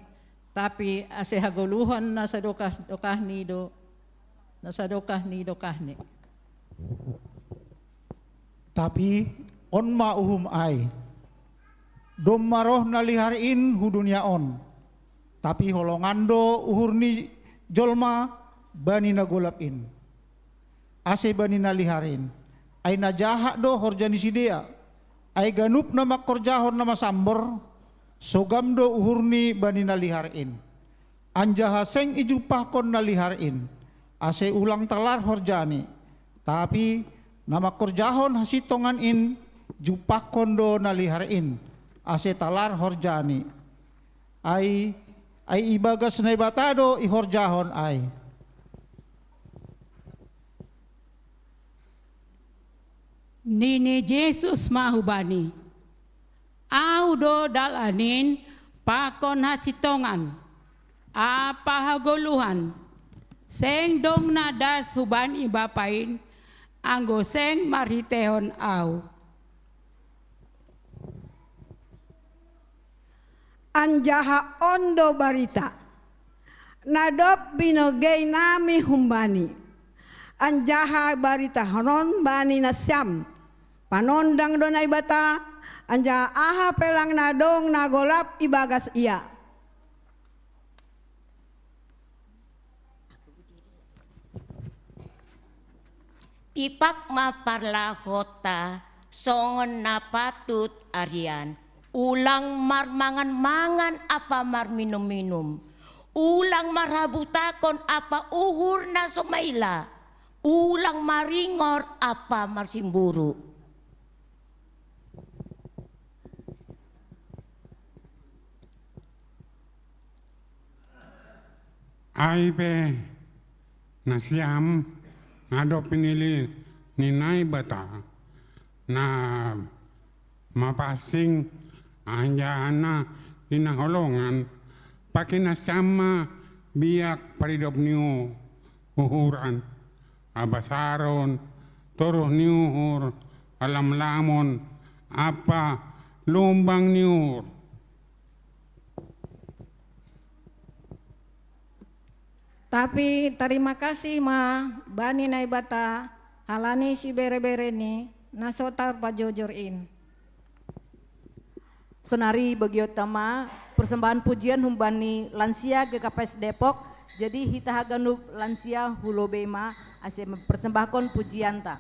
tapi ase hagoluhan na sadokah-dokahni do, na sadokah ni dokahni. Tapi on ma uhum ai. Domma roh na lihar in hu dunia on, tapi holongan do uhur ni jolma bani na golap in. Ase bani na lihar in, ai na jahat do horja ni sidea, ai ganup na mangkorjahon na masambor, sogam do uhurni bani na lihar in. Anjaha seng ijumpahkon na lihar in, ase ulang talar horjani. Tapi na mangkorjahon hasintongan in jumpahkon do na lihar in, ase talar horjani. Ai, ai ibagas Naibata do ihorjahon ai. Nini Jesus ma hubani, Ahu do dalan in pakon hasintongan ampa hagoluhan. Seng dong na das hubani Bapa in, anggo seng marhiteihon Ahu. Anjaha on do barita, na dob binogei nami humbani, anjaha baritahonon bani nasiam, panondang do Naibata, anjaha aha pe lang na dong na golap ibagas ia. Tipak ma parlahonta songon na patut arian, ulang marmangan-mangan ampa marminum-minum, ulang marhabutakon ampa uhur na so maila, ulang maringor ampa marsimburu. Ai pe nasiam na dob pinilih ni Naibata, na mapansing anjaha na hinaholongan, pake nasiam ma biak paridop ni uhuran, habasaron, toruh ni uhur, halamlamon, ampa lumbang ni uhur. Tapi tarima kasih ma bani Naibata halani siberebereni na so tarpajojor in. Sonari bagionta ma persembahan pujian humbani lansia G K P S Depok, Jadi hita haganup lansia hu lobei ma ase mempersembahkon pujianta.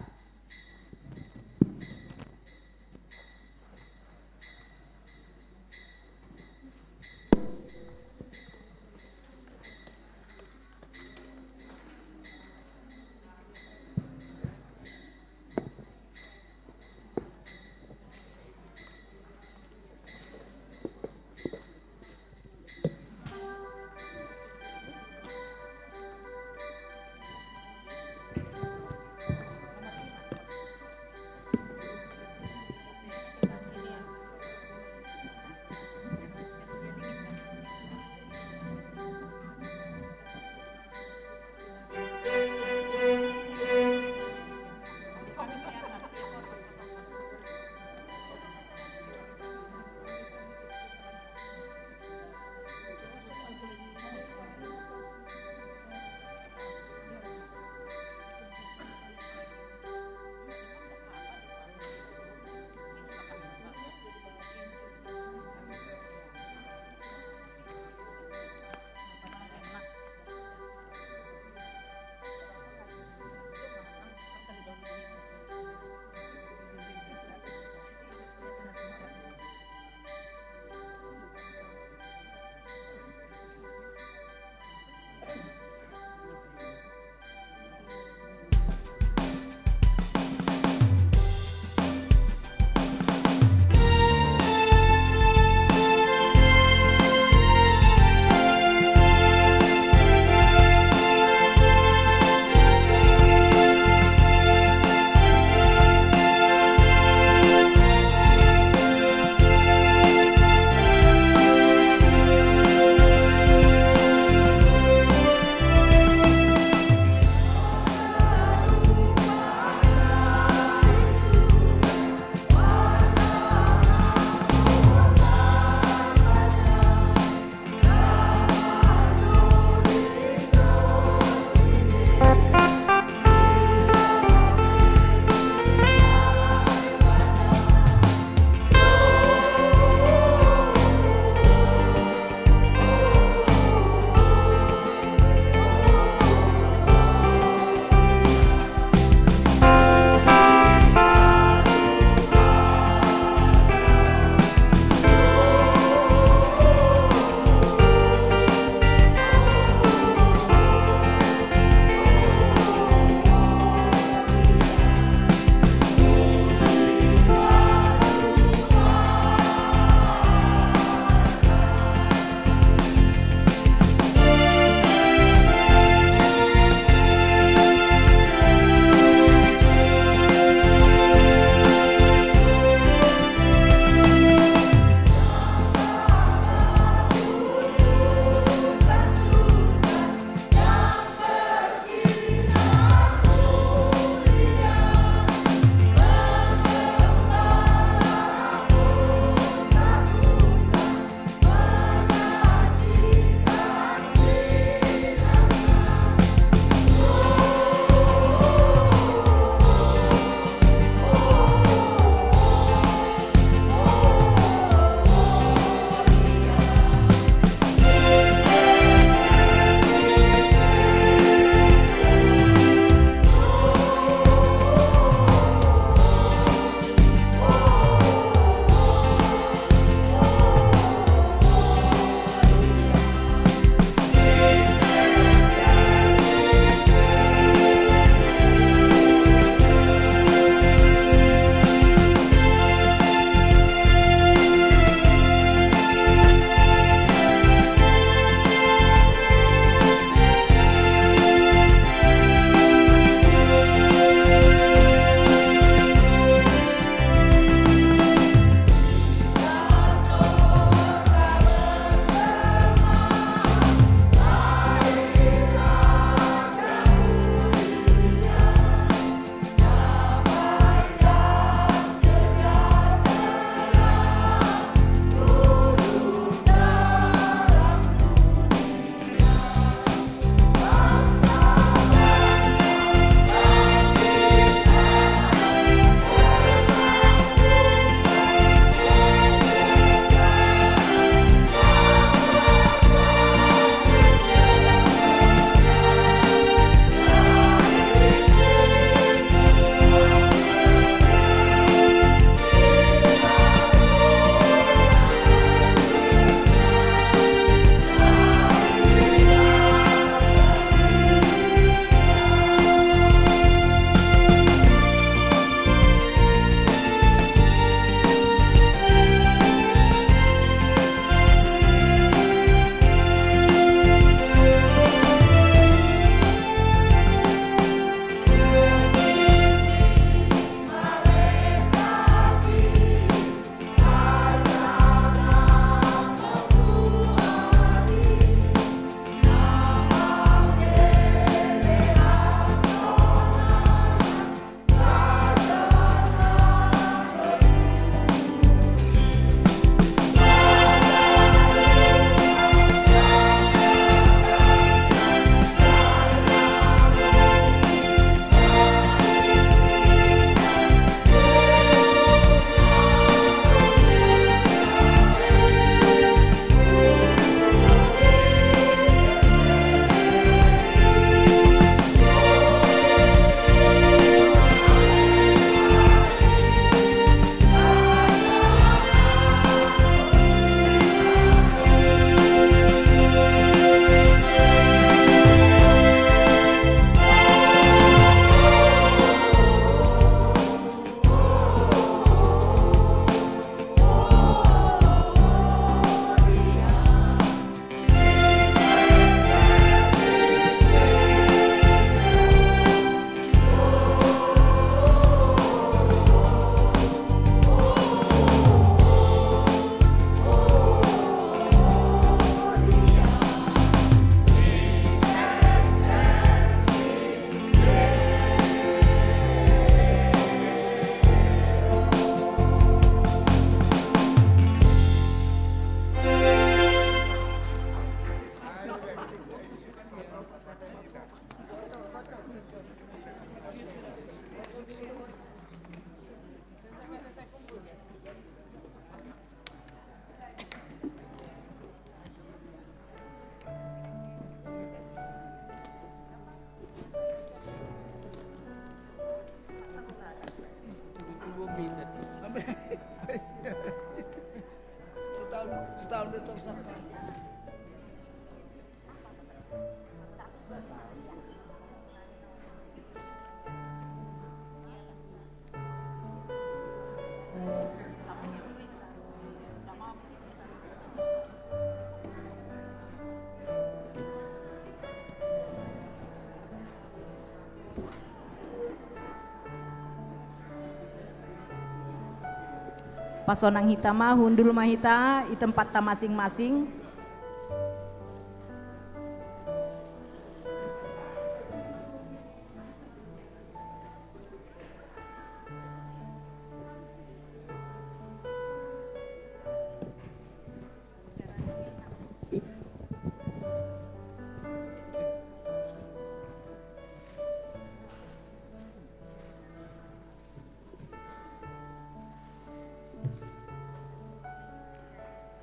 Pasonang hita ma, hundul ma hita i tempat ta masing-masing.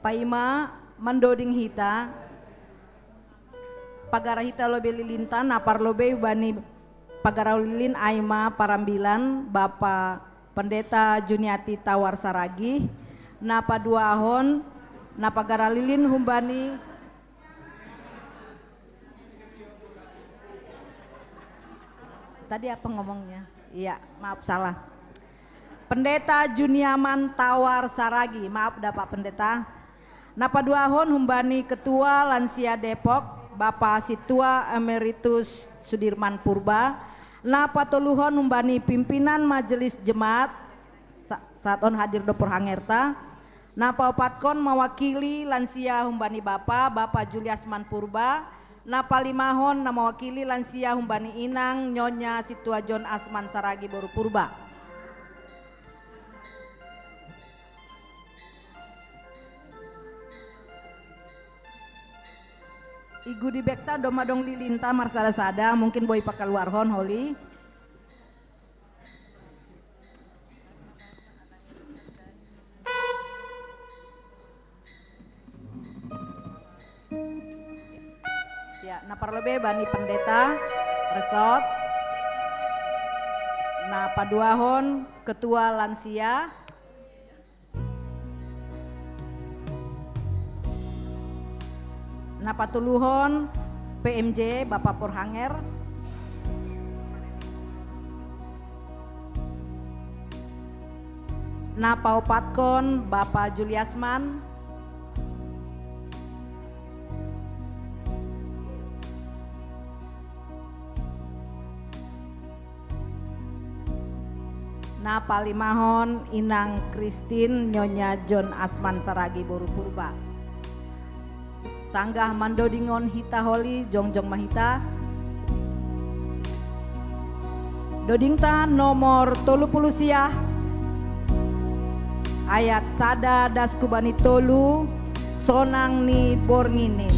Paima mandoding hita, pagara hita lobei lilinta, na parlobei bani pagara lilin aima parambilan Bapa Pendeta Juniati Tawar Saragih, na paduahon, na pagara lilin humbani Tadi apa ngomongnya? Iya, maaf, salah. Pendeta Juniaman Tawar Saragi, maaf dah Pak Pendeta. Na paduahon humbani Ketua Lansia Depok, Bapa Situa Emeritus Sudirman Purba. Na patoluhon humbani pimpinan Majelis Jemaat, sa- saat on hadir do porhangerta. Na paopatkon mawakili lansia humbani Bapa, Bapa Juliasman Purba. Na palimahon na mawakili lansia humbani Inang Nyonya Situa John Asman Saragi boru Purba. I gudibekta domma dong lilinta marsada-sada, mungkin boi pakaluarhon holi. Ya, na parlobei bani pendeta resort. Na paduahon ketua lansia. Na patoluhon P M J Bapa Porhanger. Na paopatkon Bapa Juliasman. Na palimahon Inang Christine Nyonya John Asman Saragi boru Purba. Sanggah mandodingon hita holi, jongjong ma hita. Dodingta nomor tolu puluh sia, ayat sada das kubani tolu, sonang ni borngin i.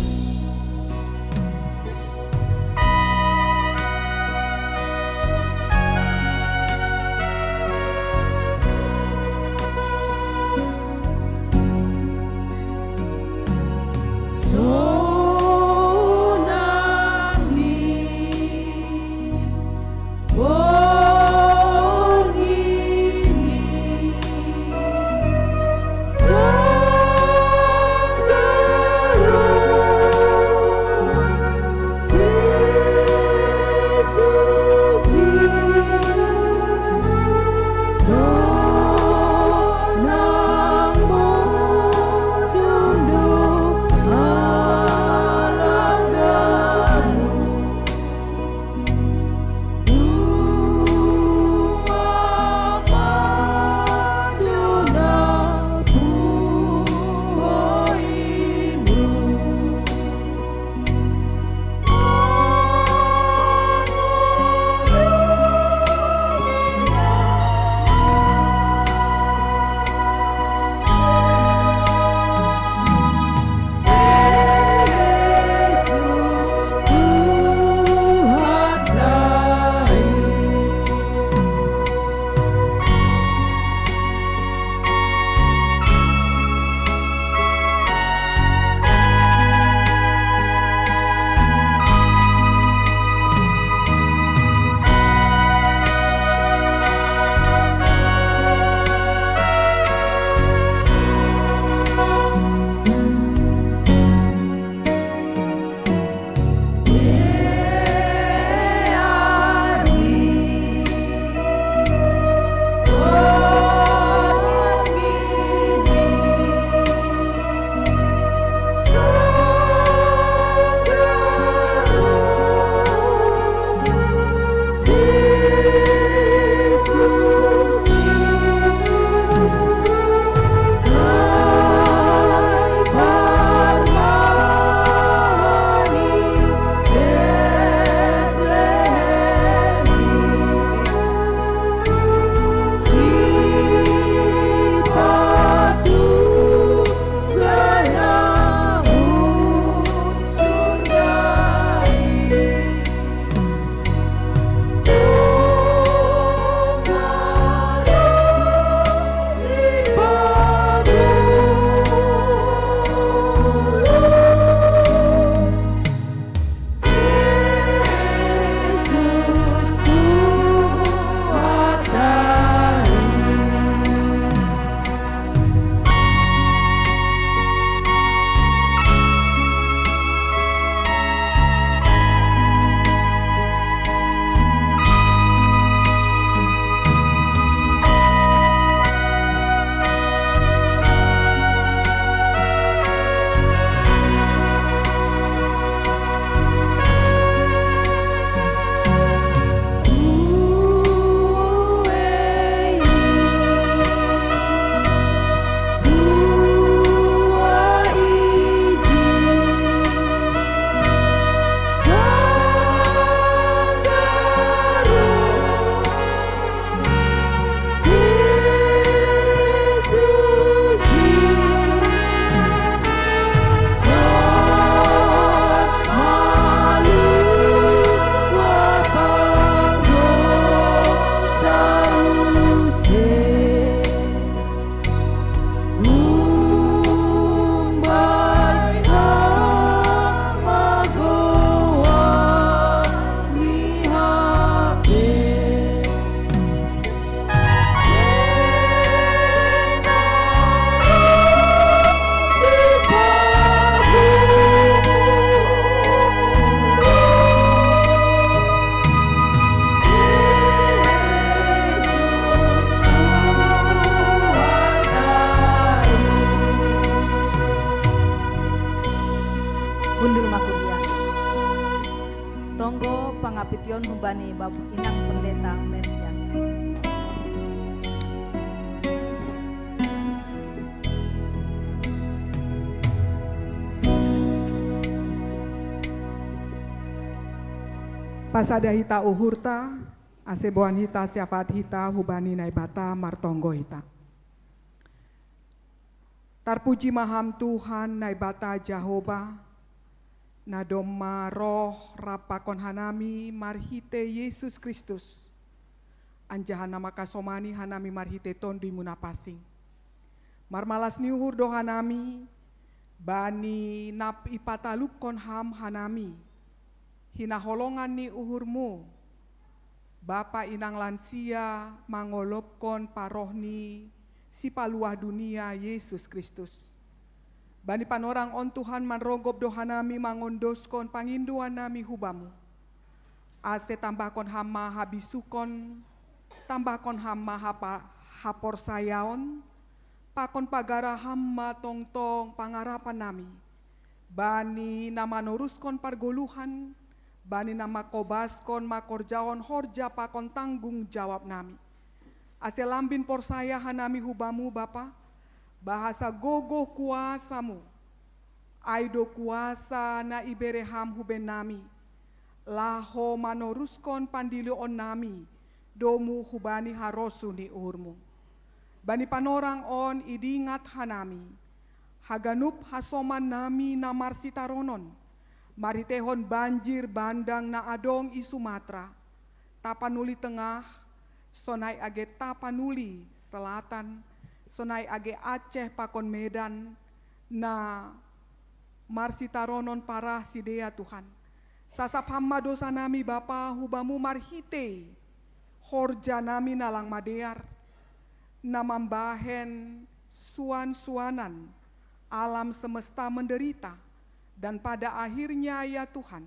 Bapak Inang Pendeta Mersian. Pasada hita uhurta, aseboan hita syafaat hita hubani Naibata martonggo hita. Tarpuji ma Ham Tuhan Naibata Jahowa, na domma roh rap pakon hanami marhitei Jesus Kristus, anjaha na mangkasomani hanami marhitei Tonduimu na pansing. Marmalas ni uhur do hanami, bani na ipatalupkon Ham hanami, hinaholongan ni uhurmu, Bapa inang lansia mangolopkon paroh ni Sipaluah dunia Jesus Kristus. Bani panorang on Tuhan manrogop do hanami mangondoskon pangindoan nami hu Bamu. Ase tambahkon Ham ma habisukon, tambahkon Ham ma hapa, haporsayaon, pakon pagara Ham ma tongtong pangarapan nami. Bani na manoruskon pargoluhan, bani na mangkobaskon mangkorjahon horja pakon tanggung jawab nami. Ase lambin porsaya hanami hu Bamu Bapa, bahasa gogoh kuasamu, ai do kuasa na ibere Ham hu bennami, laho manoruskon pandilihon nami domu hubani harosuh ni uhurmu. Bani panorang on idingat hanami, haganup hasoman nami na marsitaronon, marhiteihon banjir bandang na adong i Sumatra, Tapanuli Tengah, sonai age Tapanuli Selatan, sonai age Aceh pakon Medan, na marsitaronon parah sidea Tuhan. Sasap Ham ma dosa nami Bapa hu Bamu marhitei horja nami na lang madear, na mambahen suan-suanan alam semesta menderita, dan pada akhirnya ya Tuhan,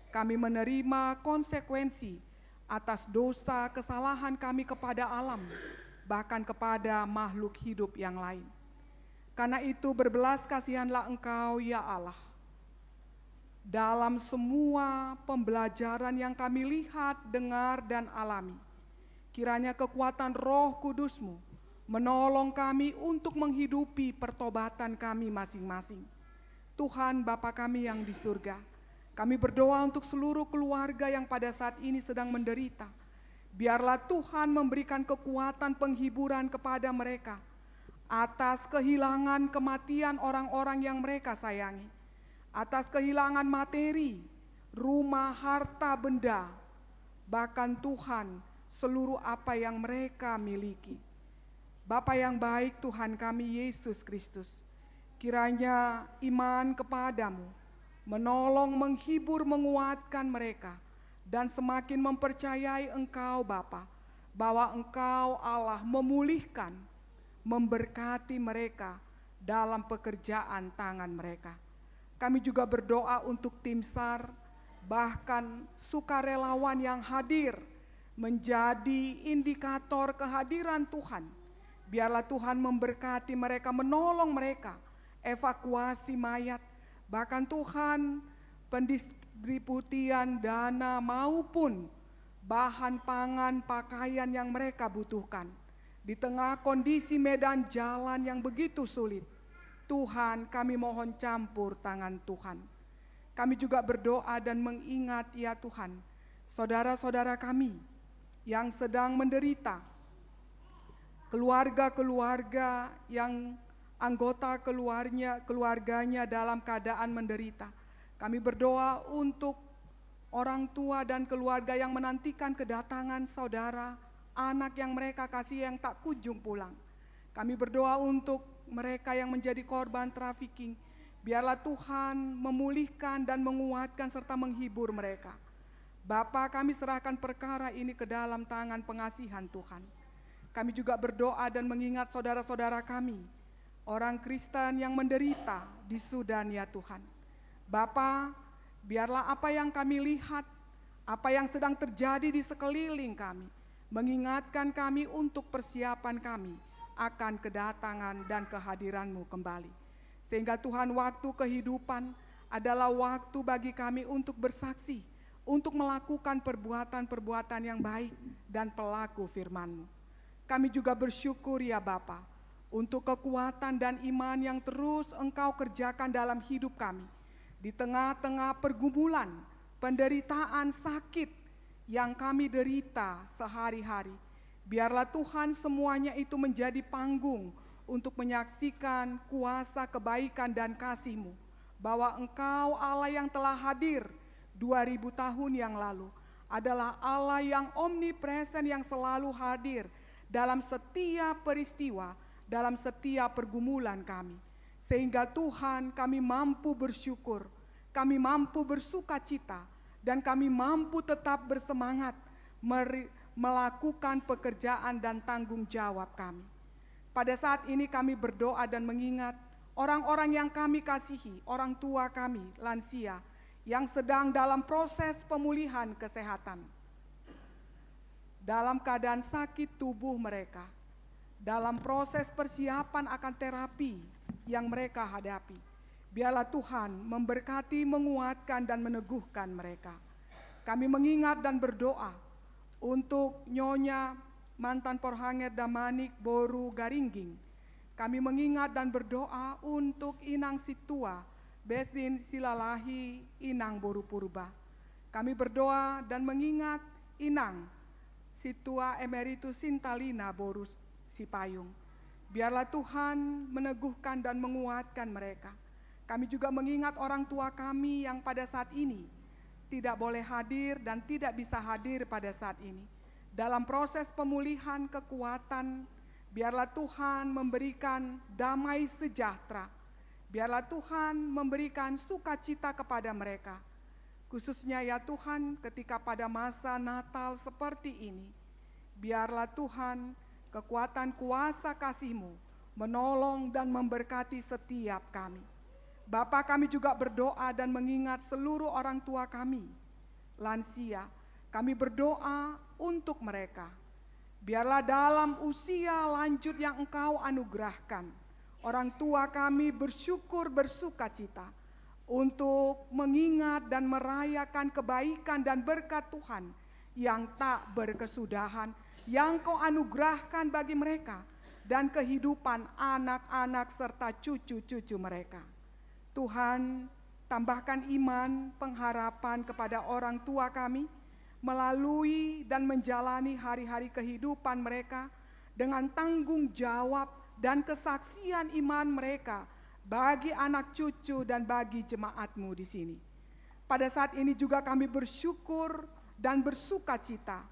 kami menerima konsekuensi atas dosa kesalahan kami kepada alam, bahkan kepada makhluk hidup yang lain. Karena itu berbelas kasihanlah Engkau ya Allah. Dalam semua pembelajaran yang kami lihat, dengar, dan alami, kiranya kekuatan Roh Kudus-Mu menolong kami untuk menghidupi pertobatan kami masing-masing. Tuhan Bapa kami yang di surga, kami berdoa untuk seluruh keluarga yang pada saat ini sedang menderita. Biarlah Tuhan memberikan kekuatan penghiburan kepada mereka atas kehilangan kematian orang-orang yang mereka sayangi, atas kehilangan materi, rumah, harta benda, bahkan Tuhan, seluruh apa yang mereka miliki. Bapa yang baik, Tuhan kami Yesus Kristus, kiranya iman kepada-Mu menolong, menghibur, menguatkan mereka, dan semakin mempercayai Engkau Bapa, bahwa Engkau Allah memulihkan, memberkati mereka dalam pekerjaan tangan mereka. Kami juga berdoa untuk tim SAR, bahkan sukarelawan yang hadir menjadi indikator kehadiran Tuhan. Biarlah Tuhan memberkati mereka, menolong mereka, evakuasi mayat, bahkan Tuhan pendistributian dana maupun bahan pangan, pakaian yang mereka butuhkan. Di tengah kondisi medan jalan yang begitu sulit, Tuhan, kami mohon campur tangan Tuhan. Kami juga berdoa dan mengingat, ya Tuhan, saudara-saudara kami yang sedang menderita, keluarga-keluarga yang anggota keluarnya, keluarganya dalam keadaan menderita. Kami berdoa untuk orang tua dan keluarga yang menantikan kedatangan saudara, anak yang mereka kasih yang tak kunjung pulang. Kami berdoa untuk mereka yang menjadi korban trafficking. Biarlah Tuhan memulihkan dan menguatkan serta menghibur mereka. Bapa, kami serahkan perkara ini ke dalam tangan pengasihan Tuhan. Kami juga berdoa dan mengingat saudara-saudara kami, orang Kristen yang menderita di Sudan, ya Tuhan. Bapa, biarlah apa yang kami lihat, apa yang sedang terjadi di sekeliling kami, mengingatkan kami untuk persiapan kami akan kedatangan dan kehadiran-Mu kembali. Sehingga Tuhan, waktu kehidupan adalah waktu bagi kami untuk bersaksi, untuk melakukan perbuatan-perbuatan yang baik dan pelaku firman-Mu. Kami juga bersyukur, ya Bapa, untuk kekuatan dan iman yang terus Engkau kerjakan dalam hidup kami, di tengah-tengah pergumulan, penderitaan, sakit yang kami derita sehari-hari. Biarlah Tuhan semuanya itu menjadi panggung untuk menyaksikan kuasa kebaikan dan kasih-Mu, bahwa Engkau Allah yang telah hadir dua ribu tahun yang lalu, adalah Allah yang omnipresen, yang selalu hadir dalam setiap peristiwa, dalam setiap pergumulan kami. Sehingga Tuhan, kami mampu bersyukur, kami mampu bersukacita, dan kami mampu tetap bersemangat meri-, melakukan pekerjaan dan tanggung jawab kami. Pada saat ini kami berdoa dan mengingat orang-orang yang kami kasihi, orang tua kami, lansia, yang sedang dalam proses pemulihan kesehatan, dalam keadaan sakit tubuh mereka, dalam proses persiapan akan terapi yang mereka hadapi. Biarlah Tuhan memberkati, menguatkan, dan meneguhkan mereka. Kami mengingat dan berdoa untuk Nyonya Mantan Porhanger Damanik Boru Garingging. Kami mengingat dan berdoa untuk Inang Situa Besdin Silalahi Inang Boru Purba. Kami berdoa dan mengingat Inang Situa Emeritus Sintalina Boru Sipayung. Biarlah Tuhan meneguhkan dan menguatkan mereka. Kami juga mengingat orang tua kami yang pada saat ini tidak boleh hadir dan tidak bisa hadir pada saat ini. Dalam proses pemulihan kekuatan, biarlah Tuhan memberikan damai sejahtera. Biarlah Tuhan memberikan sukacita kepada mereka. Khususnya, ya Tuhan, ketika pada masa Natal seperti ini, biarlah Tuhan, kekuatan kuasa kasih-Mu menolong dan memberkati setiap kami. Bapa, kami juga berdoa dan mengingat seluruh orang tua kami, lansia. Kami berdoa untuk mereka. Biarlah dalam usia lanjut yang Engkau anugerahkan, orang tua kami bersyukur, bersukacita untuk mengingat dan merayakan kebaikan dan berkat Tuhan yang tak berkesudahan, yang Kau anugerahkan bagi mereka dan kehidupan anak-anak serta cucu-cucu mereka. Tuhan, tambahkan iman, pengharapan kepada orang tua kami, melalui dan menjalani hari-hari kehidupan mereka dengan tanggung jawab dan kesaksian iman mereka bagi anak cucu dan bagi jemaat-Mu di sini. Pada saat ini juga kami bersyukur dan bersukacita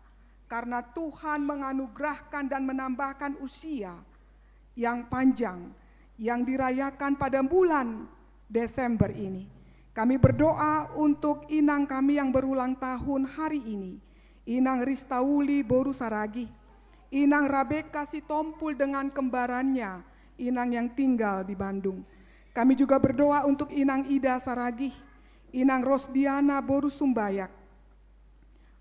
karena Tuhan menganugerahkan dan menambahkan usia yang panjang yang dirayakan pada bulan Desember ini. Kami berdoa untuk inang kami yang berulang tahun hari ini, Inang Ristauli Boru Saragih, Inang Rabeka Sitompul dengan kembarannya, Inang yang tinggal di Bandung. Kami juga berdoa untuk Inang Ida Saragih, Inang Rosdiana Boru Sumbayak,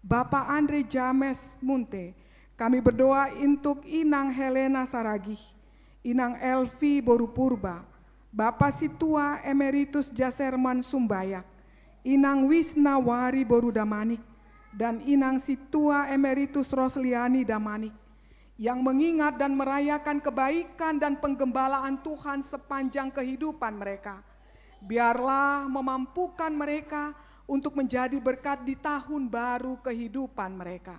Bapak Andre James Munte. Kami berdoa untuk Inang Helena Saragih, Inang Elvi Boru Purba, Bapak Situa Emeritus Jaserman Sumbayak, Inang Wisnawari Boru Damanik, dan Inang Situa Emeritus Rosliani Damanik, yang mengingat dan merayakan kebaikan dan penggembalaan Tuhan sepanjang kehidupan mereka. Biarlah memampukan mereka untuk menjadi berkat di tahun baru kehidupan mereka.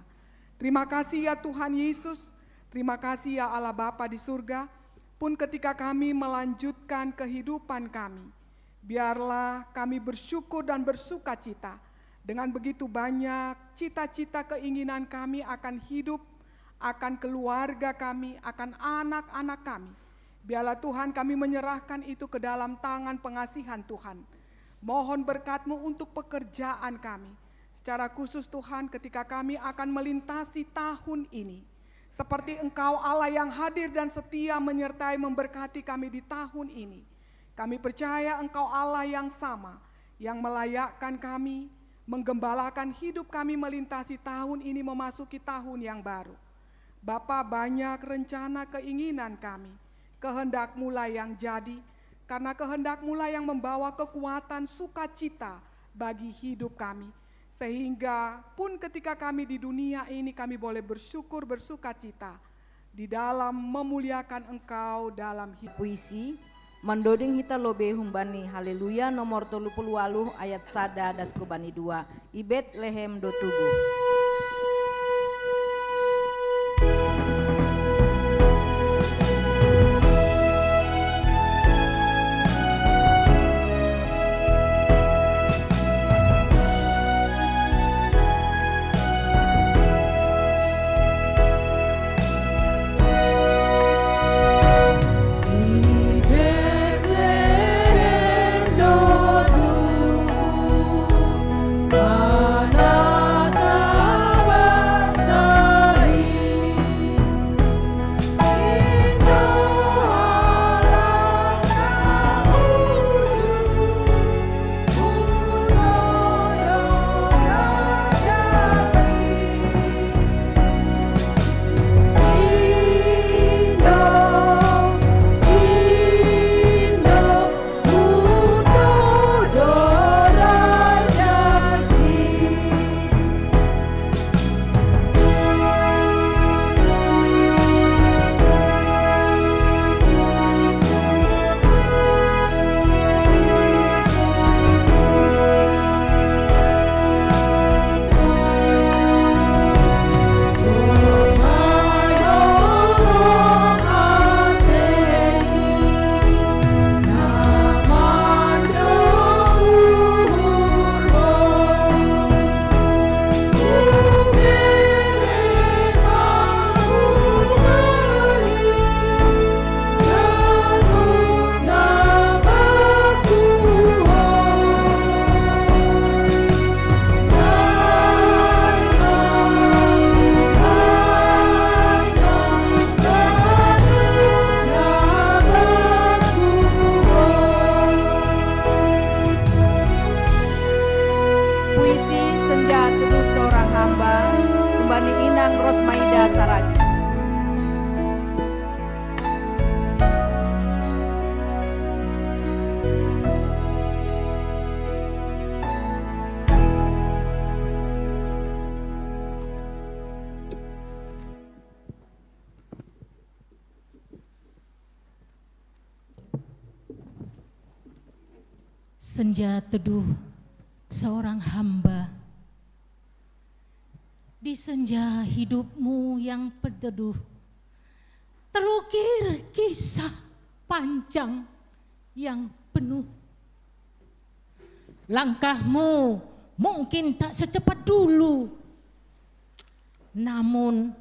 Terima kasih, ya Tuhan Yesus, terima kasih, ya Allah Bapa di surga. Pun ketika kami melanjutkan kehidupan kami, biarlah kami bersyukur dan bersukacita dengan begitu banyak cita-cita, keinginan kami akan hidup, akan keluarga kami, akan anak-anak kami. Biarlah Tuhan, kami menyerahkan itu ke dalam tangan pengasihan Tuhan. Mohon berkat-Mu untuk pekerjaan kami. Secara khusus Tuhan, ketika kami akan melintasi tahun ini, seperti Engkau Allah yang hadir dan setia menyertai memberkati kami di tahun ini, kami percaya Engkau Allah yang sama, yang melayakkan kami, menggembalakan hidup kami melintasi tahun ini memasuki tahun yang baru. Bapa, banyak rencana keinginan kami, kehendak-Mu lah yang jadi, karena kehendak-Mu lah yang membawa kekuatan sukacita bagi hidup kami. Sehingga pun ketika kami di dunia ini, kami boleh bersyukur, bersuka cita di dalam memuliakan Engkau dalam hidup. Puisi, mandoding hita lobei humbani Haleluya nomor tolu puluh waluh ayat sada das kubani dua. I Betlehem do tugu. Puisi Senja Teduh Seorang Hamba, humbani Inang Rosmaida Saragi. Senja Teduh Seorang Hamba. Di senja hidupmu yang berteduh, terukir kisah panjang yang penuh. Langkahmu mungkin tak secepat dulu, namun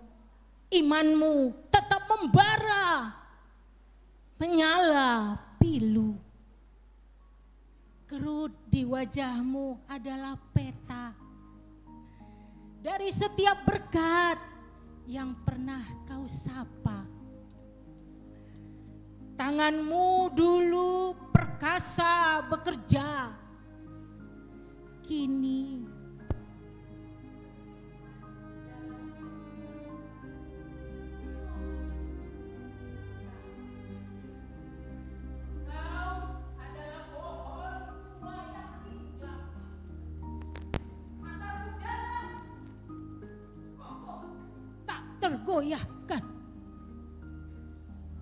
imanmu tetap membara, menyala pilu. Kerut di wajahmu adalah peta dari setiap berkat yang pernah kau sapa. Tanganmu dulu perkasa bekerja, kini tak tergoyahkan.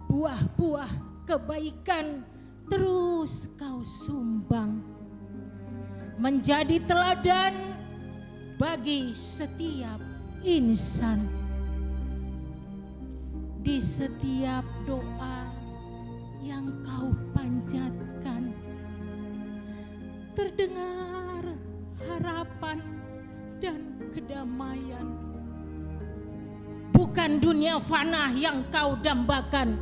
Buah-buah kebaikan terus kau sumbang, menjadi teladan bagi setiap insan. Di setiap doa yang kau panjatkan, terdengar harapan dan kedamaian. Bukan dunia fana yang kau dambakan,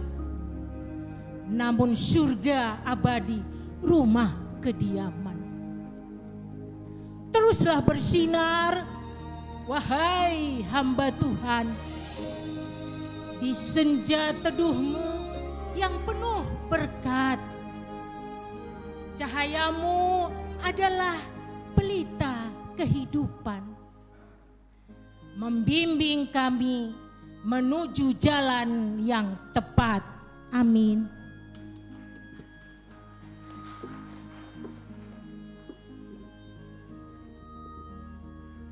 namun surga abadi, rumah kediaman. Teruslah bersinar, wahai hamba Tuhan, di senja teduhmu yang penuh berkat. Cahayamu adalah pelita kehidupan, membimbing kami menuju jalan yang tepat. Amin.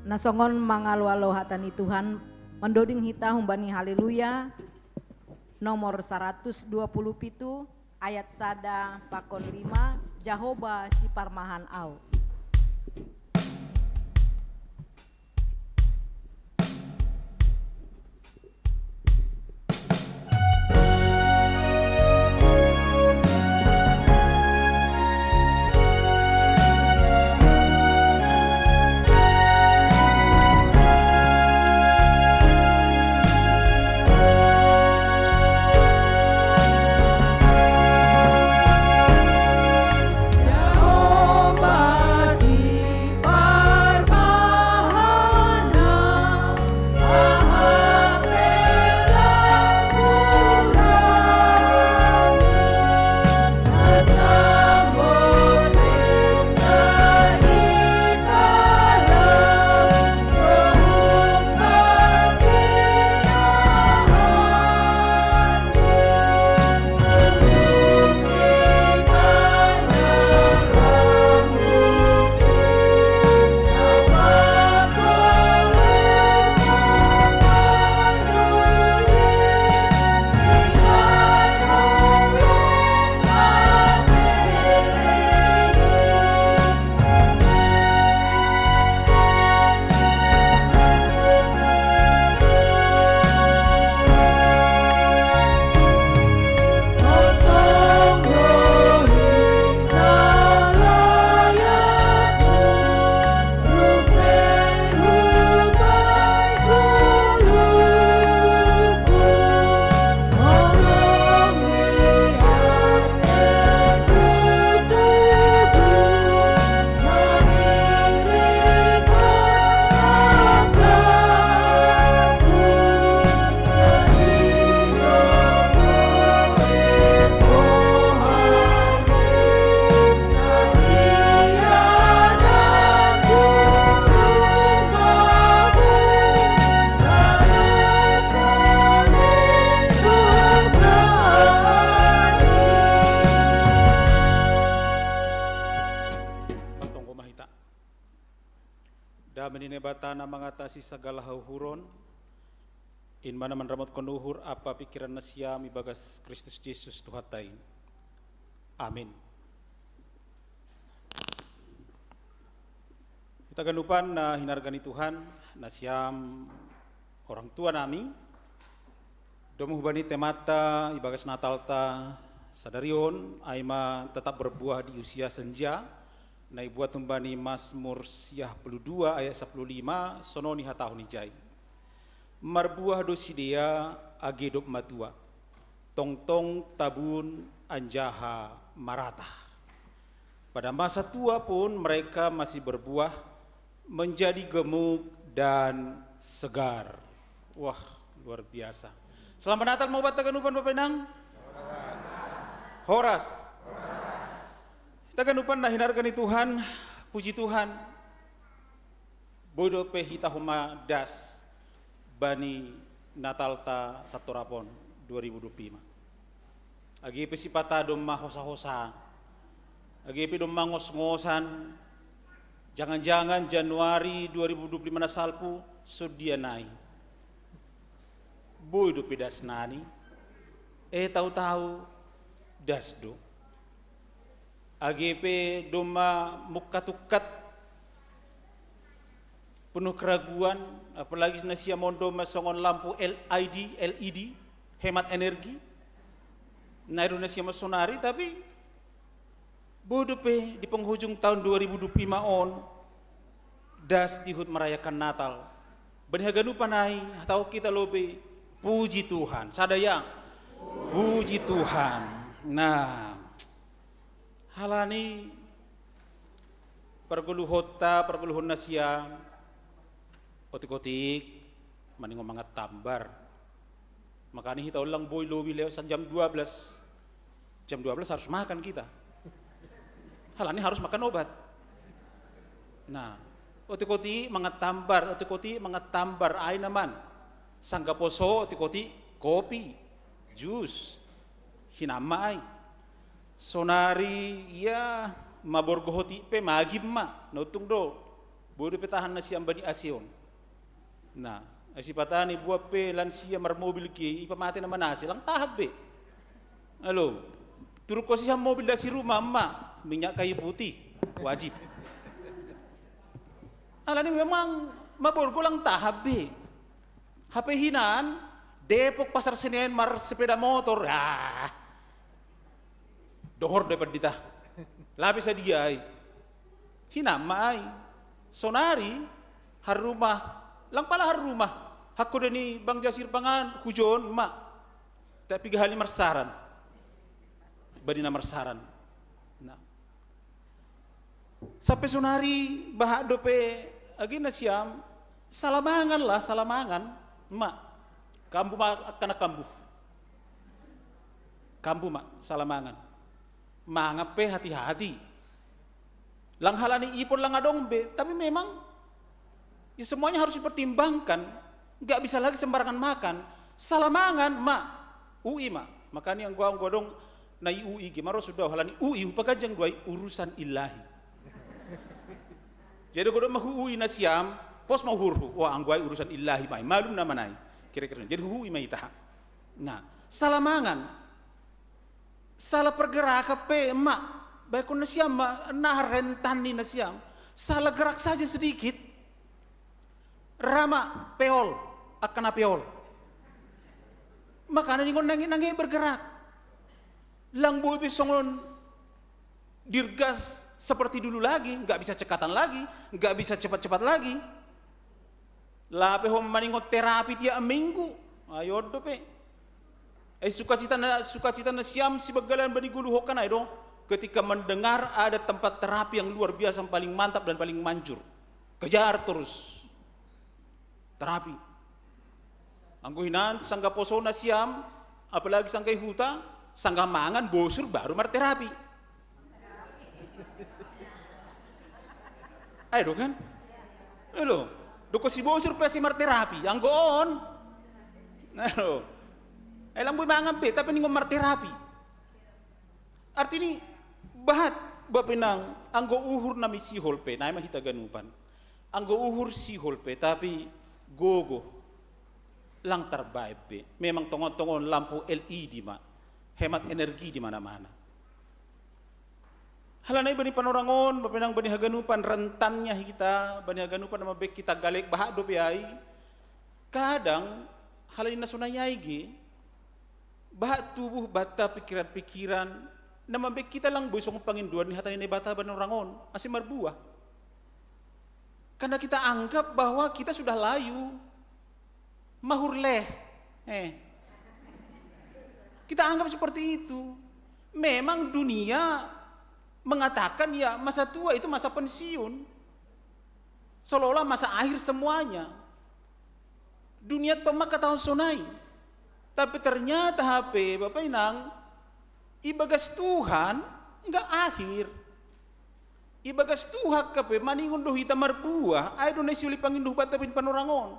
Na songon mangalo-alo hata ni Tuhan, mandoding hita humbani Haleluya nomor saratus dua puluh pitu, ayat sada pakon lima, Jahowa siparmahan au. Tonggo ma hita. Dame ni Naibata na mangatasi sagala hauhuron, in ma na manramotkon uhur ampa pingkiran nasiam ibagas Kristus Jesus Tuhanta i. Amin. Hita ganupan na hinarga ni Tuhan, nasiam orang tua nami, domu humbani temanta ibagas Natalta sadari on, ai ma tetap berbuah di usia senja, na ibuat humbani Mazmur siah puluh dua ayat sapuluh lima, songon i hatahon ijai. Marbuah do sidea age dob matua, tongtong tabun anjaha maratah. Pada masa tua pun mereka masih berbuah, menjadi gemuk dan segar. Wah, luar biasa. Selamat Natal ma hubanta ganupan, Bapa Inang. Horas. Hita ganupan na hinarga ni Tuhan, puji Tuhan. Boi dope hita homa das bani Natalta santorop on dua ribu dua puluh lima. Age pe sipata domma hosa-hosa, age pe domma ngos-ngosan, jangan-jangan Januari dua ribu dua puluh lima na salpu songon dia nai. Boi dope das nai, eh, tau-tau das do. Age pe domma mungkat-ungkat, penuh keraguan, apalagi nasiam on domma songon lampu L E D, L E D, hemat energi. Nai do nasiam on sonari, tapi boi dope di penghujung tahun dua ribu dua puluh lima on, das dihut merayakan Natal. Bani haganupan nai, hatahon hita lobe, puji Tuhan. Sada ya, puji Tuhan. Nah, halani pargoluhonta, pargoluhon nasiam, otik-otik maningon mangan tambar. Makanya hita on lang boi lobi lewat jam dua belas. Jam dua belas harus makan kita. Halani harus makan obat. Nah, otik-otik mangan tambar, otik-otik mangan tambar, ai naman. Sanggah poso, otik-otik kopi, jus, hinam ma ai. Sonari ia maborgo otik pe magim ma, na untung do. Bodo pe tahan nasiam bani A C on. Nah, sipatani buat pe lansia marmobil ke, ipamate na manase, lang tahap be. Alo, turuk ko siam mobil dasi rumah, emak, minyak kayu putih, wajib. Alani memang maborgo lang tahap be. Hape hinan, Depok Pasar Senen marsepeda motor, ah, dohor do pandita. Lape sadia ai. Hinan ma ai. Sonari, har rumah, lang pala har rumah. Hakko deni Bang Jasir pangan, hujon, ma. Tapi gahali marsaran. Badina marsaran. Nah. Sampe sonari bahat dope, agi nasiam, salamangan lah, salamangan, ma. Kambu ma, akkana kambu. Kambu ma, salamangan. Mangan pe hati-hati. Lang halani ipon lang adong be, tapi memang ya semuanya harus dipertimbangkan. Nggak bisa lagi sembarangan makan. Salamangan, ma. U I ma. Makanya yang gua, gua dong, na U I gimana sudah halani U I, hupaganjang duai urusan ilahi. Jadi gua dong mahu U I nasiam, pos mau hurhu. Wah, angguai urusan ilahi mai. Malum nama nai. Kira-kira. Jadi hu U I mai taha. Nah, salamangan. Salah pergerakan pe, ma, baikon nasiam, ma, na rentan ni nasiam. Salah gerak saja sedikit. Rama peol, akkana peol. Makanya ningon nange-nange bergerak. Lang boi pe songon dirgas seperti dulu lagi, nggak bisa cekatan lagi, nggak bisa cepat-cepat lagi. Lape ho maningon terapi tiap minggu. Ayo dope. Eh, sukacita na, sukacita nasiam si Baggalan bani gulu hokan ai dong. Ketika mendengar ada tempat terapi yang luar biasa, paling mantap dan paling manjur. Kejar terus. Terapi. Anggo hinan, sangga poso nasiam, apalagi sangga i huta, sangga mangan, bosur, baru marterapi. Ayo do kan? Elo, doko si bosur pe si marterapi, anggo on. Elo. Ai lang boi mangan be, tapi ningon marterapi. Artini, bahat, bapenang, anggo uhur na misihol pe, na ima hita ganupan. Anggo uhur sihol pe, tapi gogo, lang tarbaen be. Memang tongon-tongon lampu L E D ma, hemat energi di mana-mana. Halani bani panorang on, bapenang bani haganupan rentannya hita, bani haganupan na mambek hita galek bahat dope ai. Kadang, halani na sonai ai ge, bahat tubuh, banta pikiran-pikiran, na mambek hita lang boi songon pangindoan ni hata ni Naibata bani panorang on, ase marbuah. Karena kita anggap bahwa kita sudah layu, mahur leh. Eh. Kita anggap seperti itu. Memang dunia mengatakan ya masa tua itu masa pensiun. Seolah-olah masa akhir semuanya. Dunia tong mangkatahon sonai. Tapi ternyata hape, Bapak Inang, ibagas Tuhan nggak akhir. Ibagas Tuhan hape maningon do hita marbuah, ai do na siuli pangindo hubanta bani panorang on.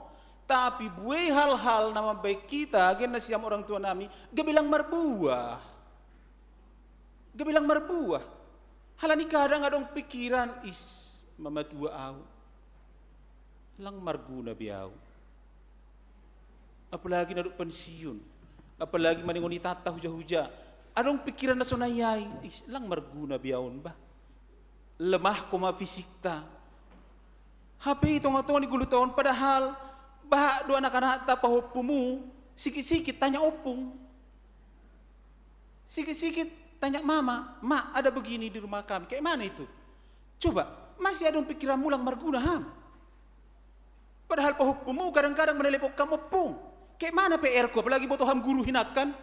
Tapi buei hal-hal na mambaen hita, age nasiam orang tua nami, gabe lang marbuah. Gabe lang marbuah. Halani kadang adong pikiran, is, mamatua au. Lang marguna be au. Apalagi na dob pensiun. Apalagi maningon itanta huja-huja. Adong pikiran na sonai ai. Is, lang marguna be au on bah. Lemah koma fisikta. Hape i tonga-tonga ni goluta on padahal bahat do anak-anakta pahompumu, sikit-sikit tanya ompung. Sikit-sikit tanya mama, "Ma, ada begini di rumah kami, kayak mana itu?" Coba, masih adong pikiranmu lang marguna ham. Padahal pahompumu kadang-kadang menelepon kam ompung. Kayak mana P R-ku, apalagi boto ham guru hinan kan.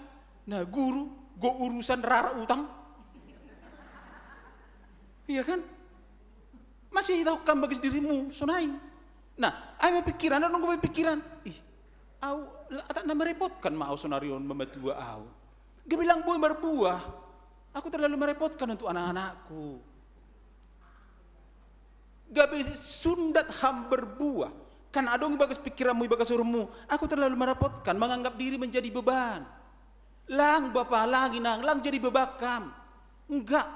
Nah, guru, go urusan rara utang. Iya kan? Masih tahu kam bagas dirimu, sonai. Nah, ai ma pikiran, adong gabe pikiran. Ih, au, atak na merepotkan ma au sonari on mamatua au. Gabe lang boi marbuah. Aku terlalu merepotkan untuk anak-anakku. Gabe sundat ham berbuah. Kan adong ibagas pikiranmu, ibagas uhurmu. Aku terlalu merepotkan, menganggap diri menjadi beban. Lang bapa, lang inang, lang jadi beban kam. Enggak.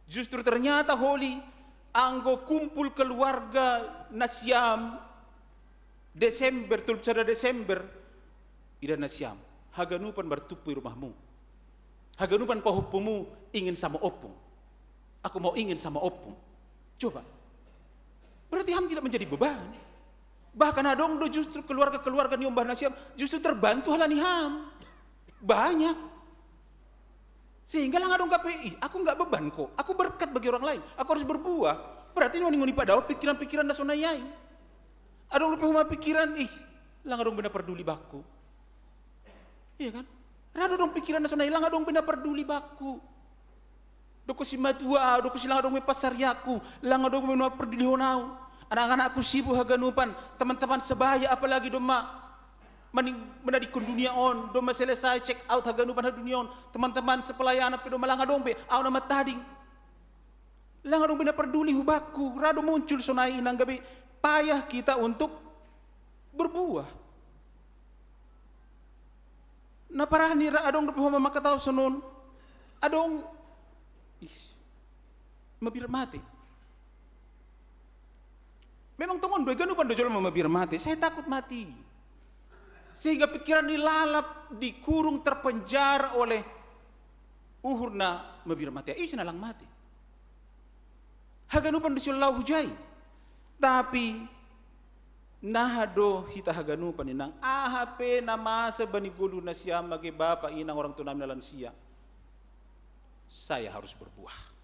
Justru ternyata holi, Anggo kumpul keluarga nasiam Desember, tolu sada Desember, ida nasiam. Haganupan martumpu i rumahmu. Haganupan pahompumu ingin sama ompung. Aku mau ingin sama ompung. Coba. Berarti ham tidak menjadi beban. Bahkan adong do justru keluarga-keluarga niombah nasiam justru terbantu halani ham. Banyak. Sehingga lang adong kape, "Ih, aku nggak beban kok. Aku berkat bagi orang lain. Aku harus berbuah." Berarti ningoni padao pikiran-pikiran na sonai ai. Adong dope homa pikiran, "Ih, lang adong be na perduli bakku." Iya kan? Rado adong pikiran na sonai, "Lang adong be na perduli bakku. Doko si matua, doko si lang adong be pasariakku, lang adong be na perdulihon au. Anak-anakku sibuk haganupan, teman-teman sebaya apalagi domma maning-, menadingkon dunia on, domma selesai check out haganupan ha dunia on, teman-teman sepelayanan pe domma lang adong be, au na matading." Lang adong be na perduli hu bakku, rado muncul sonai inang gabe payah kita untuk berbuah. Na parah ni ra adong dope homa mangkatau sonon, adong, ih, mabiar mate. Memang tongon do i, ganupan do jolma mabiar mate, saya takut mati. Sehingga pikiran ni lalap dikurung, terpenjara oleh uhur na mabiar mate. Ise na lang mate. Haganupan do siollau hujai. Tapi naha do hita haganupan inang, aha pe na masa bani golu nasiam age bapa inang orang tua nami na lansia. Saya harus berbuah.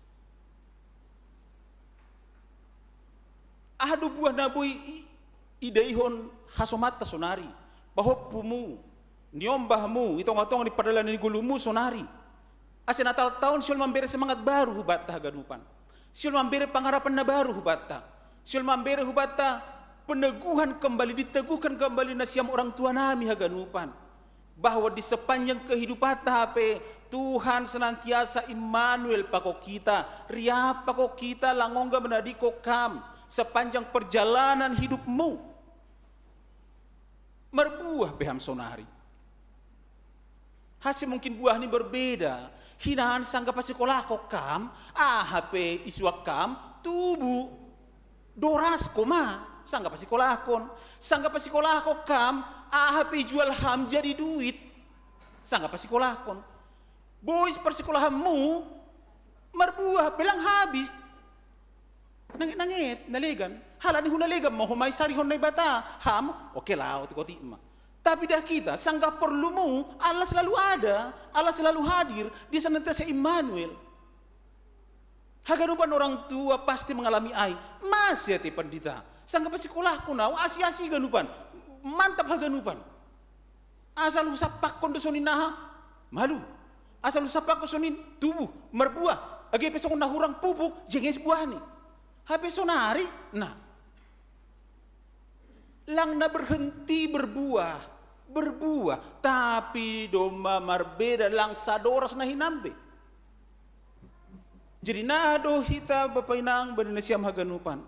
Aha do buah na boi i-, idaihon hasomanta sonari, pahompumu, niombahmu, i tonga-tonga ni pardalanan ni golumu sonari. Ase Natal taon sihol mambere semangat baru hubanta haganupan. Sihol mambere pangarapan na baru hubanta. Sihol mambere hubanta peneguhan kembali, diteguhkan kembali nasiam orang tua nami haganupan. Bahwa di sepanjang kehidupanta hape, Tuhan senantiasa Immanuel pako kita, riap pako kita, lang ongga menadingkon kam sepanjang perjalanan hidupmu. Marbuah pe ham sonari. Hase mungkin buahni berbeda, hinan sangga pasikolahkon kam, aha pe isuak kam, tubu. Dorasko ma, sangga pasikolahkon. Sangga pasikolahkon kam, aha pe ijual ham jadi duit, sangga pasikolahkon. Bois parsikolahanmu marbuah pe lang habis. Nanget-nanget, na legan. Halani hu na legan ma homa isarihon Naibata ham, oke lah, otik-otik ma. Tapi dah kita, sangga porlumu, Allah selalu ada, Allah selalu hadir, Dia senantiasa Immanuel. Haganupan orang tua pasti mengalami ai. Masi ate pandita. Sangga pasikolahkon au, asi-asi ganupan. Mantap haganupan. Asal husampakkon do sonin aha, malum. Asal husampakkon sonin tubu, marbuah. Age pe songon na hurang pupuk, jenges buahni. Hape sonari, nah. Lang na berhenti berbuah, berbuah, tapi domma marbeda lang sadoras na hinan be. Jadi naha do hita bapa inang bani nasiam haganupan.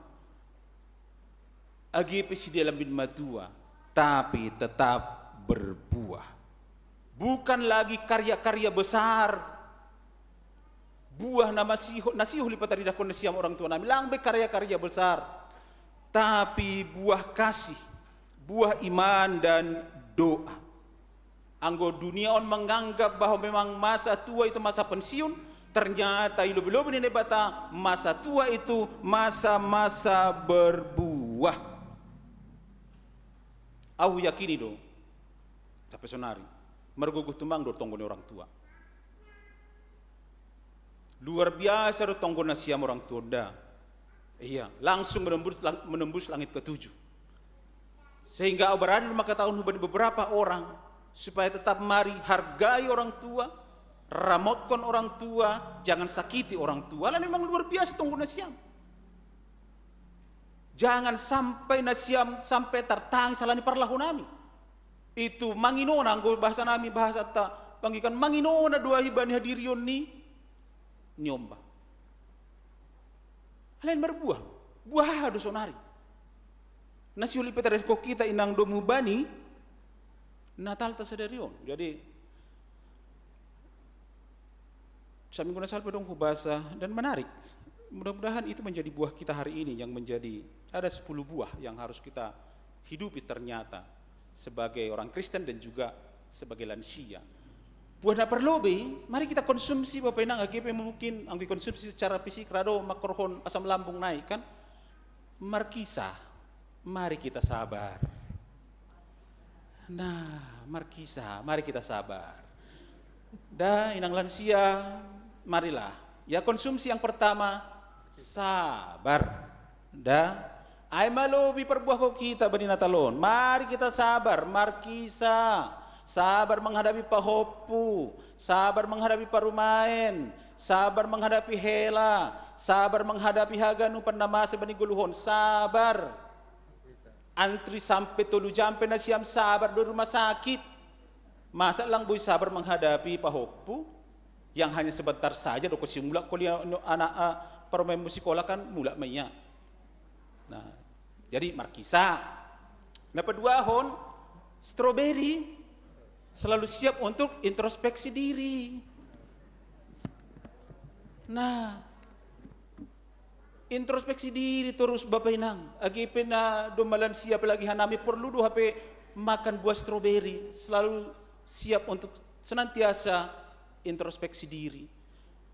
Age pe sidea lambin matua, tapi tetap berbuah. Bukan lagi karya-karya besar, buah na masiho-, na sihol ipataridahkon nasiam orang tua nami, lang be karya-karya besar, tapi buah kasih, buah iman dan doa. Anggo dunia on menganggap bahwa memang masa tua itu masa pensiun, ternyata i lobi-lobi ni Naibata masa tua itu masa-masa berbuah. Au huyakini do, sampe sonari, margogoh tumang do tonggo ni orang tua. Luar biasa do tonggo nasiam orang tua da. Iya, langsung menembus lang-, menembus langit ketujuh. Sehingga au barani do mangkatahon hubani beberapa orang, supaya tetap mari hargai orang tua, ramotkon orang tua, jangan sakiti orang tua. Lah memang luar biasa tonggo nasiam. Jangan sampai nasiam sampai tartangis halani parlahonami. Itu manginona, anggo bahasa nami, bahasa ta panggikan, manginona do ahi bani hadirion ni niombah. Lain marbuah. Buah aha do sonari? Na sihol ipataridahkon hita inang domu bani Natalta sadari on. Jadi, saminggu na salpu adong hubasa dan menarik. Mudah-mudahan itu menjadi buah kita hari ini, yang menjadi, ada sepuluh buah yang harus kita hidupi ternyata sebagai orang Kristen dan juga sebagai lansia. Buah na perlu be, mari kita konsumsi, Bapak Inang, agi pe mungkin anggo konsumsi secara fisik rado makorohon asam lambung naik kan. Markisah, mari kita sabar. Nah, markisah, mari kita sabar. Da, inang lansia, marilah. Ya, konsumsi yang pertama, sabar. Da, ai ma lobi parbuahon hita bani Natal on. Mari kita sabar, markisah. Sabar menghadapi pahompu, sabar menghadapi parumaen, sabar menghadapi hela, sabar menghadapi haganupan na masa bani ngoluhon. Sabar. Antri sampe tolu jam pe nasiam sabar do rumah sakit. Masa lang boi sabar menghadapi pahompu yang hanya sebentar saja do ho simulak ho lia anak, ah, parumaenmu sikola kan mulak ma ia. Nah, jadi markisah. Na paduahon, strawberry, selalu siap untuk introspeksi diri. Nah, introspeksi diri terus, Bapak Inang. Agi pe na domma lansia, apalagi hanami, porlu do hape makan buah strawberry, selalu siap untuk senantiasa introspeksi diri.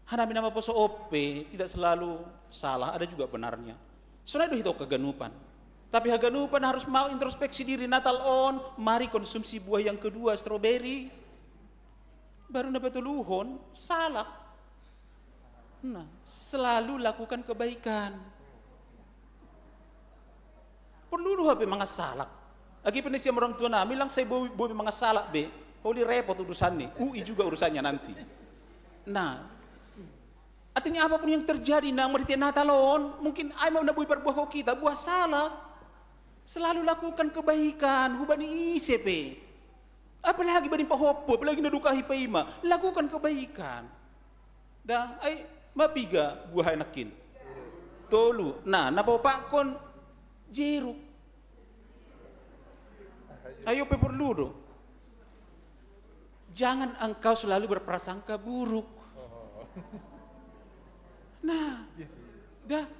Hanami na maposo on pe tidak selalu salah, ada juga benarnya. Sonai do hita on haganupan. Tapi haganupan harus mau introspeksi diri. Natal on, mari konsumsi buah yang kedua, strawberry. Baru na patoluhon, salak. Nah, selalu lakukan kebaikan. Porlu do hape mangan salak. Agi pe nasiam orang tua nami, lang sai boi, boi mangan salak be. Holan repot urusannya. U I juga urusannya nanti. Nah, artinya apapun yang terjadi na marhite Natal on, mungkin ai ma na boi parbuahon hita, buah salak. Selalu lakukan kebaikan, hubani ise pe. Apalagi bani pahompu, apalagi na dukah i paima, lakukan kebaikan. Da, ai, ma piga buah nangkin? Tolu. Nah, na paopathon jeruk. Ai on pe porlu do. Jangan engkau selalu berprasangka buruk. Nah, da.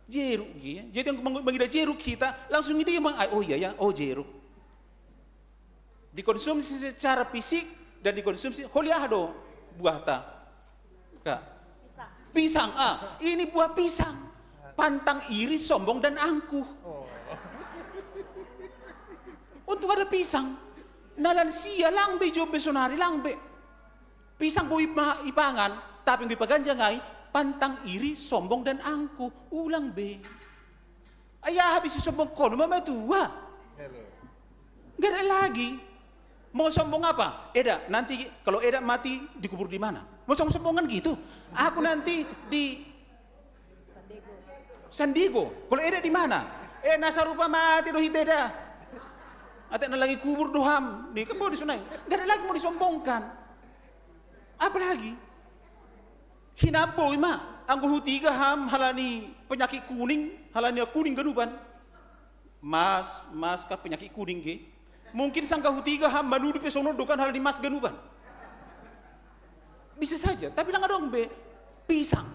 Jeruk, gitu ya. Jadi yang meng-, mengida jeruk hita, langsung ida mang, ai, oh iya ya, oh jeruk. Dikonsumsi secara fisik dan dikonsumsi, ho lia aha do buahta? Ka. Pisang, ah, ini buah pisang. Pantang iri, sombong, dan angkuh. Oh. Untung ada pisang. Na lansia, lang be jombe sonari, lang be. Pisang boi ma ipangan, tapi anggo ipaganjang ai, pantang iri, sombong, dan angkuh. Ulang be. Ai aha be sisombongkon, ma matua. Halo. Nggak ada lagi. Mau sombong apa? Eda, nanti kalau Eda mati, dikubur di mana? Mau sombong-sombongan gitu? Aku nanti di San Diego. Kalau Eda di mana? Eh, na sarupa mate do hita da. Atik na lagi kubur do ham. Di, kan boi di sonai. Nggak ada lagi mau disombongkan. Apalagi? Hinamboi ma, anggo hutiga ham halani penyakit kuning, halani kuning ganupan. Mas, mas, kan penyakit kuning ge. Mungkin sanggah hutiga ham manudu pe songon on do kan halani mas ganupan. Bisa saja, tapi lang adong be pisang.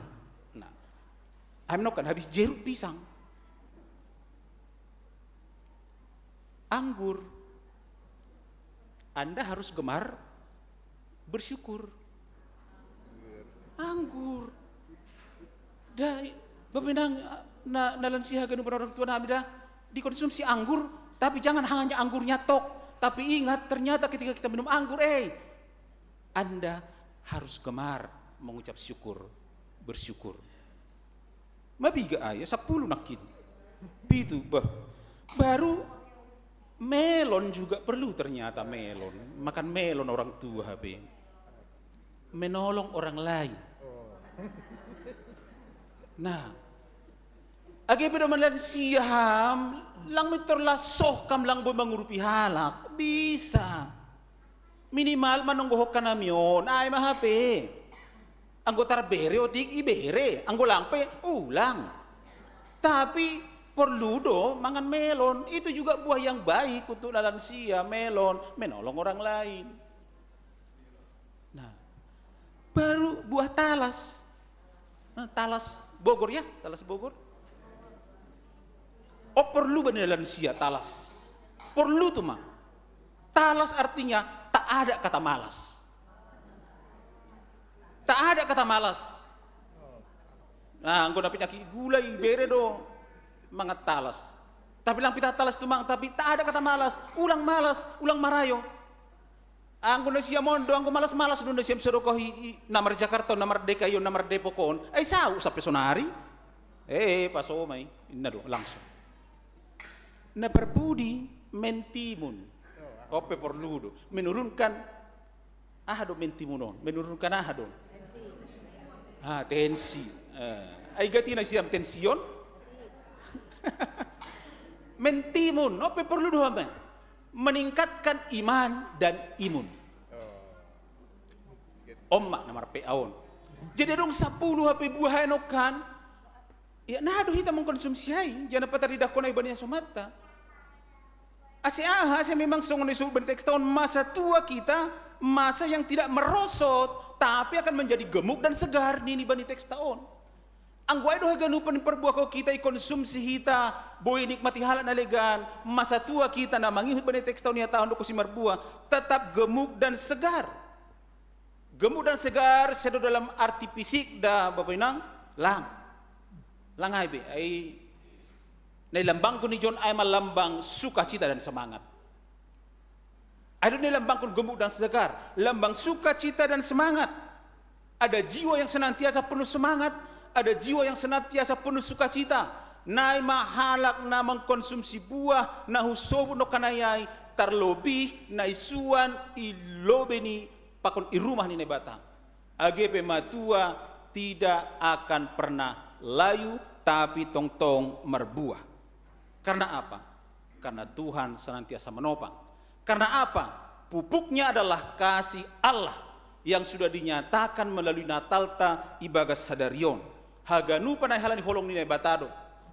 Nah, ai ma nangkin habis jeruk, pisang. Anggur. Anda harus gemar bersyukur. Anggur. Da, Bapak Inang, na, na lansia haganupan orang tua nami da, dikonsumsi anggur, tapi jangan hanya anggurnya tok. Tapi ingat, ternyata ketika kita minum anggur, eh, Anda harus gemar mengucap syukur, bersyukur. Ma piga ai, sampulu nangkin. Pitu, bah. Baru melon juga perlu ternyata, melon. Makan melon orang tua hape. Menolong orang lain. Nah, age pe do manlan siam, lang mintor lasoh kam lang boi mangurupi halak. Bisa. Minimal manonggohon hanami on, ai ma hape. Anggo tarbere otik ibere, anggo lang pe ulang. Tapi porlu do mangan melon, itu juga buah yang baik untuk na lansia, melon, menolong orang lain. Nah, baru buah talas. Eh, talas Bogor ya, talas Bogor. Oh, perlu beneran sia talas. Perlu tuh, Mang. Talas artinya tak ada kata malas. Tak ada kata malas. Nah, anggo na penyakit gula i bere do mangan talas. Tapi lang pita talas tu, Mang, tapi tak ada kata malas. Ulang malas, ulang marayo. Anggo na siam on do, anggo malas-malas do na siam sodokohi, i, na mar Jakarta on, na mar D K I on, na mar Depok on. Ai sau sampe sonari. Eh, pasomai. Inna do, langsung. Na parpudi, mentimun. Ope porlu do. Menurunkan, aha do mentimun on? Menurunkan aha do? Ah, tensi. Eh, ai gatina siam tension? Mentimun, ope porlu do hame? Meningkatkan iman dan imun. Omma na marpe aon. Jadi adong sapuluh hape buah haen on kan. Ya, na do hita mengkonsumsi ai, jangan pataridahkon ai bani asomanta. Ase aha, ase memang songon disebut bani teksta on, masa tua kita, masa yang tidak merosot, tapi akan menjadi gemuk dan segar, nini bani teksta on. Anggo ai do haganupan parbuah hita i konsumsi hita, boi nikmati halak na legan, masa tua kita na mangihut bani teksta on i hatahon do kosi marbuah, tetap gemuk dan segar. Gemuk dan segar, sedo dalam arti fisik da, Bapak Inang, lang. Lang ai be, ai na ilambangkon i jon ai ma lambang sukacita dan semangat. Ai do na ilambangkon gemuk dan segar, lambang sukacita dan semangat. Ada jiwa yang senantiasa penuh semangat, ada jiwa yang senantiasa penuh sukacita. Nai ma halak na mengkonsumsi buah na husobut nongkanai ai, tarlobih na isuan i lobei ni pakon i rumah ni Naibata. Age pe matua tidak akan pernah layu, tapi tongtong marbuah. Karena apa? Karena Tuhan senantiasa menopang. Karena apa? Pupuknya adalah kasih Allah yang sudah dinyatakan melalui Natalta ibagas sadari on. Haganupan ai halani holong ni Naibata do.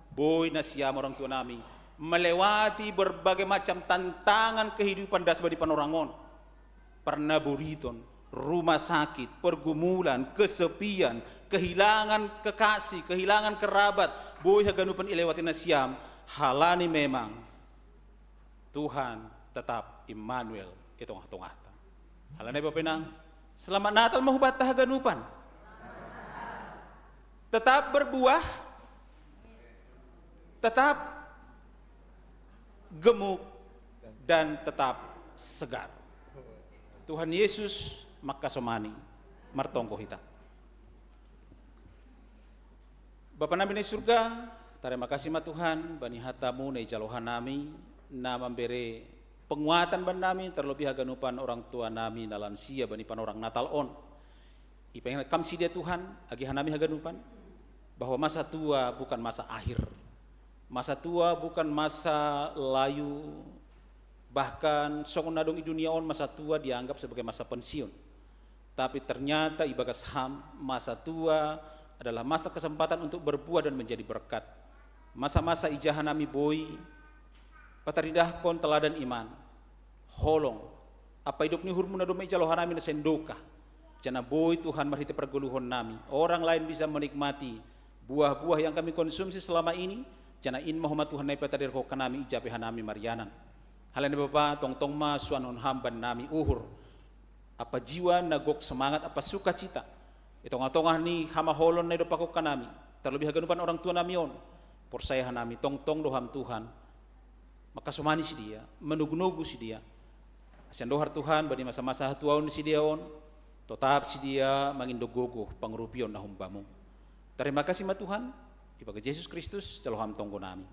Boi na siam orang tua nami melewati berbagai macam tantangan kehidupan das bani panorang on. Parnaboriton, rumah sakit, pergumulan, kesepian, kehilangan kekasih, kehilangan kerabat, boi haganupan ilewati na siam, halani memang Tuhan tetap Immanuel i tongah-tongahta. Halani Bapak Inang, selamat Natal ma hubanta haganupan. Tetap berbuah, tetap gemuk, dan tetap segar. Tuhan Yesus mangkasomani, martonggo hita. Bapa nami na i surga, tarima kasih ma Tuhan bani hata-Mu na ijalo hanami, na mambere penguatan bannami, terlebih haganupan orang tua nami na lansia bani panorang Natal on. Ipaingat Kam sidea Tuhan, age hanami haganupan, bahwa masa tua bukan masa akhir. Masa tua bukan masa layu, bahkan songon na dong i dunia on masa tua dianggap sebagai masa pensiun. Tapi ternyata ibagas Ham, masa tua adalah masa kesempatan untuk berbuah dan menjadi berkat. Masa-masa i ja hanami boi pataridahkon teladan iman, holong, ampa idop ni uhur-Mu na domma ijalo hanami na sendokah. Janah boi Tuhan marhite pargoluhon nami, orang lain bisa menikmati buah-buah yang kami konsumsi selama ini, janah in ma homa Tuhan na ipataridahkon hanami ija pe hanami marianan. Halani Bapa, tongtong ma suanon Ham bannami uhur ampa jiwa na gok semangat ampa sukacita i tongah-tongah ni hamaolon na idompakhon hanami, terlebih haganupan orang tua nami on. Porsaya hanami, tongtong do Ham Tuhan mangkasomani sidea, manogu-nogu sidea. Asa andohar Tuhan, bani masa-masa hatuaon ni sidea on, totap sidea mangindo gogoh pangurupion na humbamu. Tarima kasih ma Tuhan, ibagas Jesus Kristus, jalo Ham tonggo nami.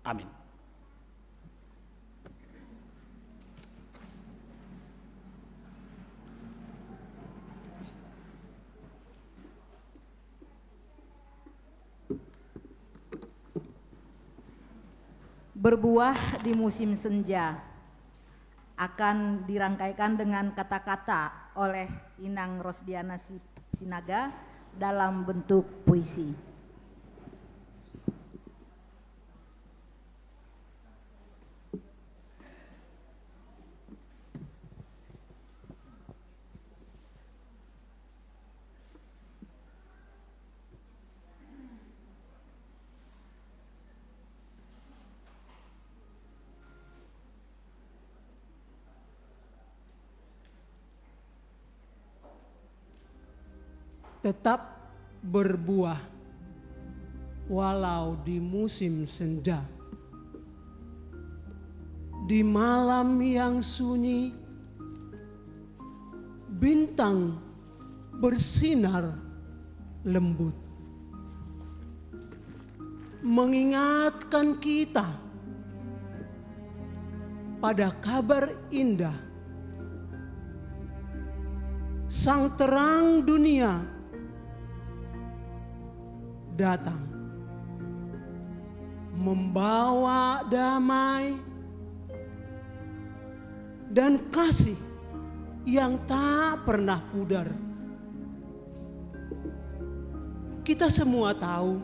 Amin. Berbuah di musim senja akan dirangkaikan dengan kata-kata oleh Inang Rosdiana Si-, Sinaga dalam bentuk puisi. tetap berbuah walau di musim senja. Di malam yang sunyi, bintang bersinar lembut, mengingatkan kita pada kabar indah. Sang terang dunia datang, membawa damai dan kasih yang tak pernah pudar. Kita semua tahu,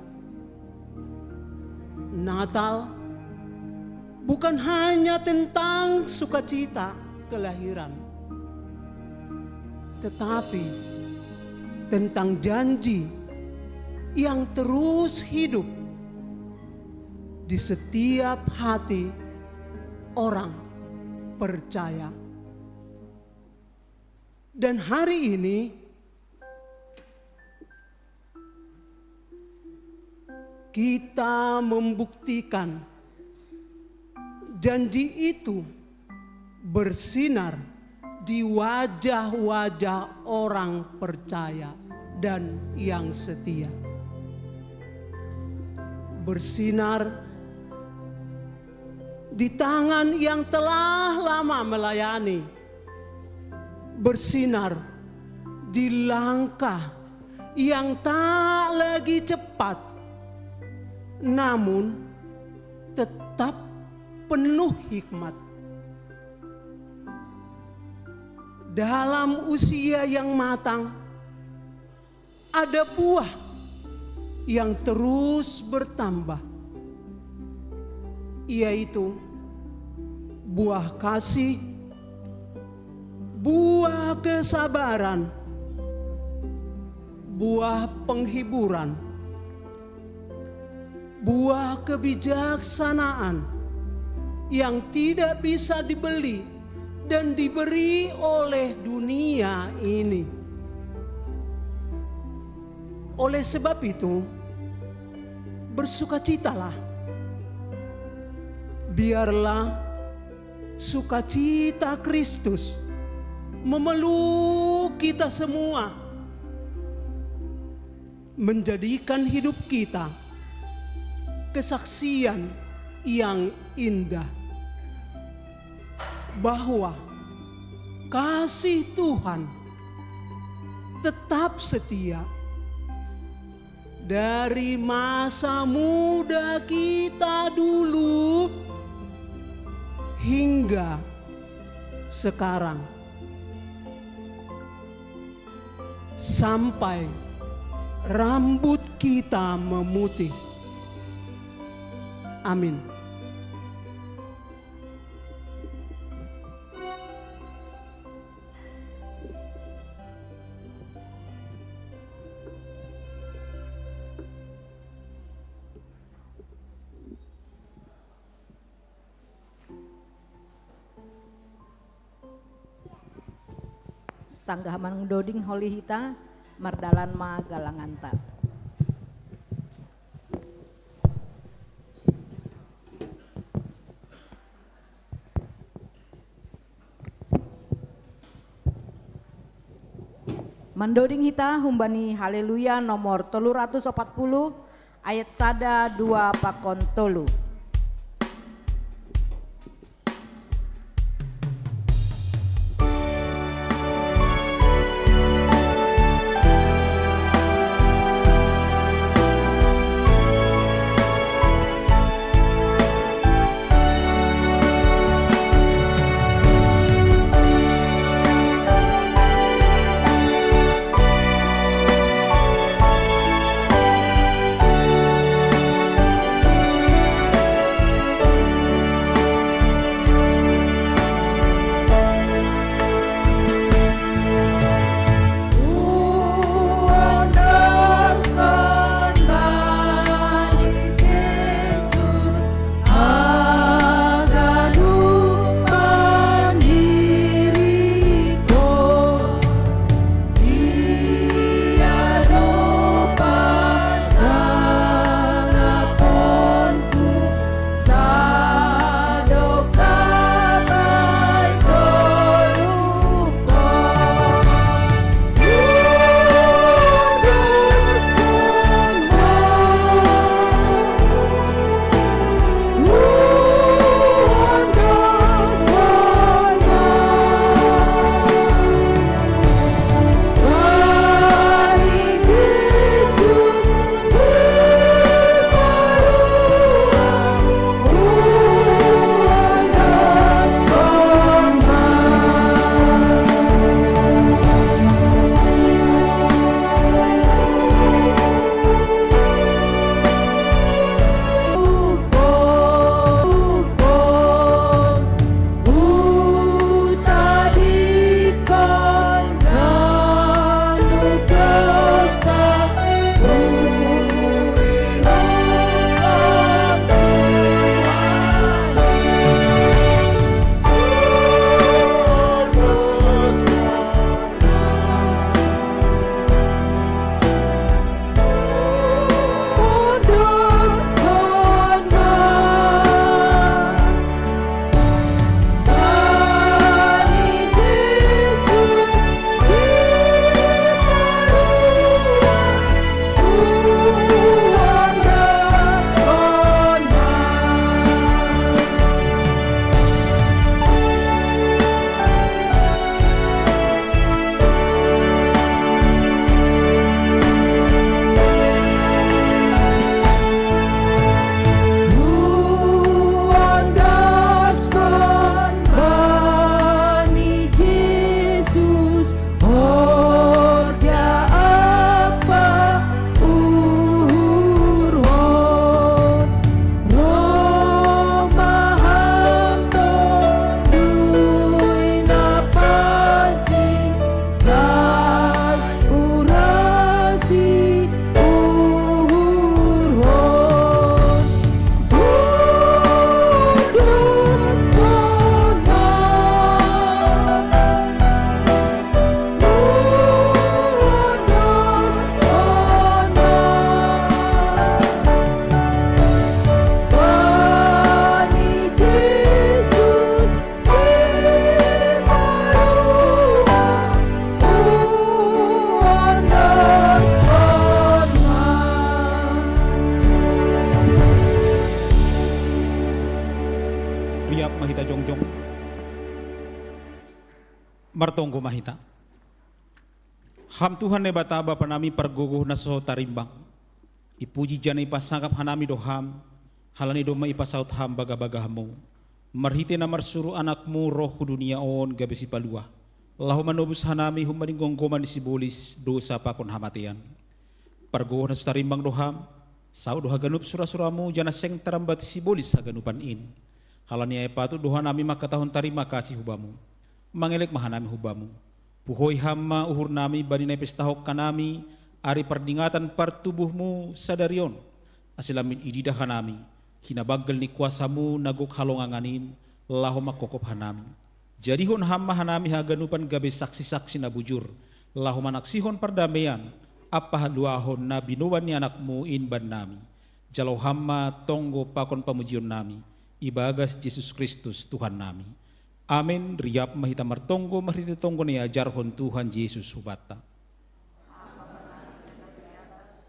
Natal bukan hanya tentang sukacita kelahiran, tetapi tentang janji yang terus hidup di setiap hati orang percaya. Dan hari ini, kita membuktikan janji itu bersinar di wajah-wajah orang percaya dan yang setia. Bersinar di tangan yang telah lama melayani, bersinar di langkah yang tak lagi cepat, namun tetap penuh hikmat. Dalam usia yang matang, ada buah yang terus bertambah, yaitu buah kasih, buah kesabaran, buah penghiburan, buah kebijaksanaan yang tidak bisa dibeli dan diberi oleh dunia ini. Oleh sebab itu, bersukacitalah. Biarlah sukacita Kristus memeluk kita semua, menjadikan hidup kita kesaksian yang indah bahwa kasih Tuhan tetap setia dari masa muda kita dulu hingga sekarang, sampai rambut kita memutih. Amin. Sanggah mandoding holi hita, mardalan ma galanganta. Mandoding hita humbani Haleluya nomor tolu ratus opat puluh, ayat sada, dua, pakon tolu. Martonggo ma hita. Ham Tuhan Naibata Bapa nami, pargogoh na so tarimbang, ipuji janah ipasangap hanami do Ham, halani domma ipasaut Ham bagah-bagahMu, marhitei na marsuru AnakMu roh hu dunia on gabe Sipaluah, laho manobus hanami humbani gomgoman ni sibolis, dosa pakon hamatean. Pargogoh na so tarimbang do Ham, saut do haganup sura-suraMu, janah seng tarambati sibolis haganupan in. Halani ai patut do hanami mangkatahon tarima kasih hu Bamu. Mangelek ma hanami hu Bamu. Puhoi Ham ma uhurnami bani na ipestahon hanami ari pardingatan partubuhMu sadari on, ase lambin ididah hanami hinabanggal ni kuasaMu na gok halongangan in, laho mangkopkop hanami. Jadihon Ham ma hanami haganupan gabe saksi-saksi na bujur, laho manaksihon pardameian ampa haluahon na binoban ni AnakMu in bannami. Jalo Ham ma tonggo pakon pamujionnami, ibagas Jesus Kristus Tuhannami. Amen. Riap ma hita martonggo marhitei tonggo na iajarhon Tuhan Jesus hubanta.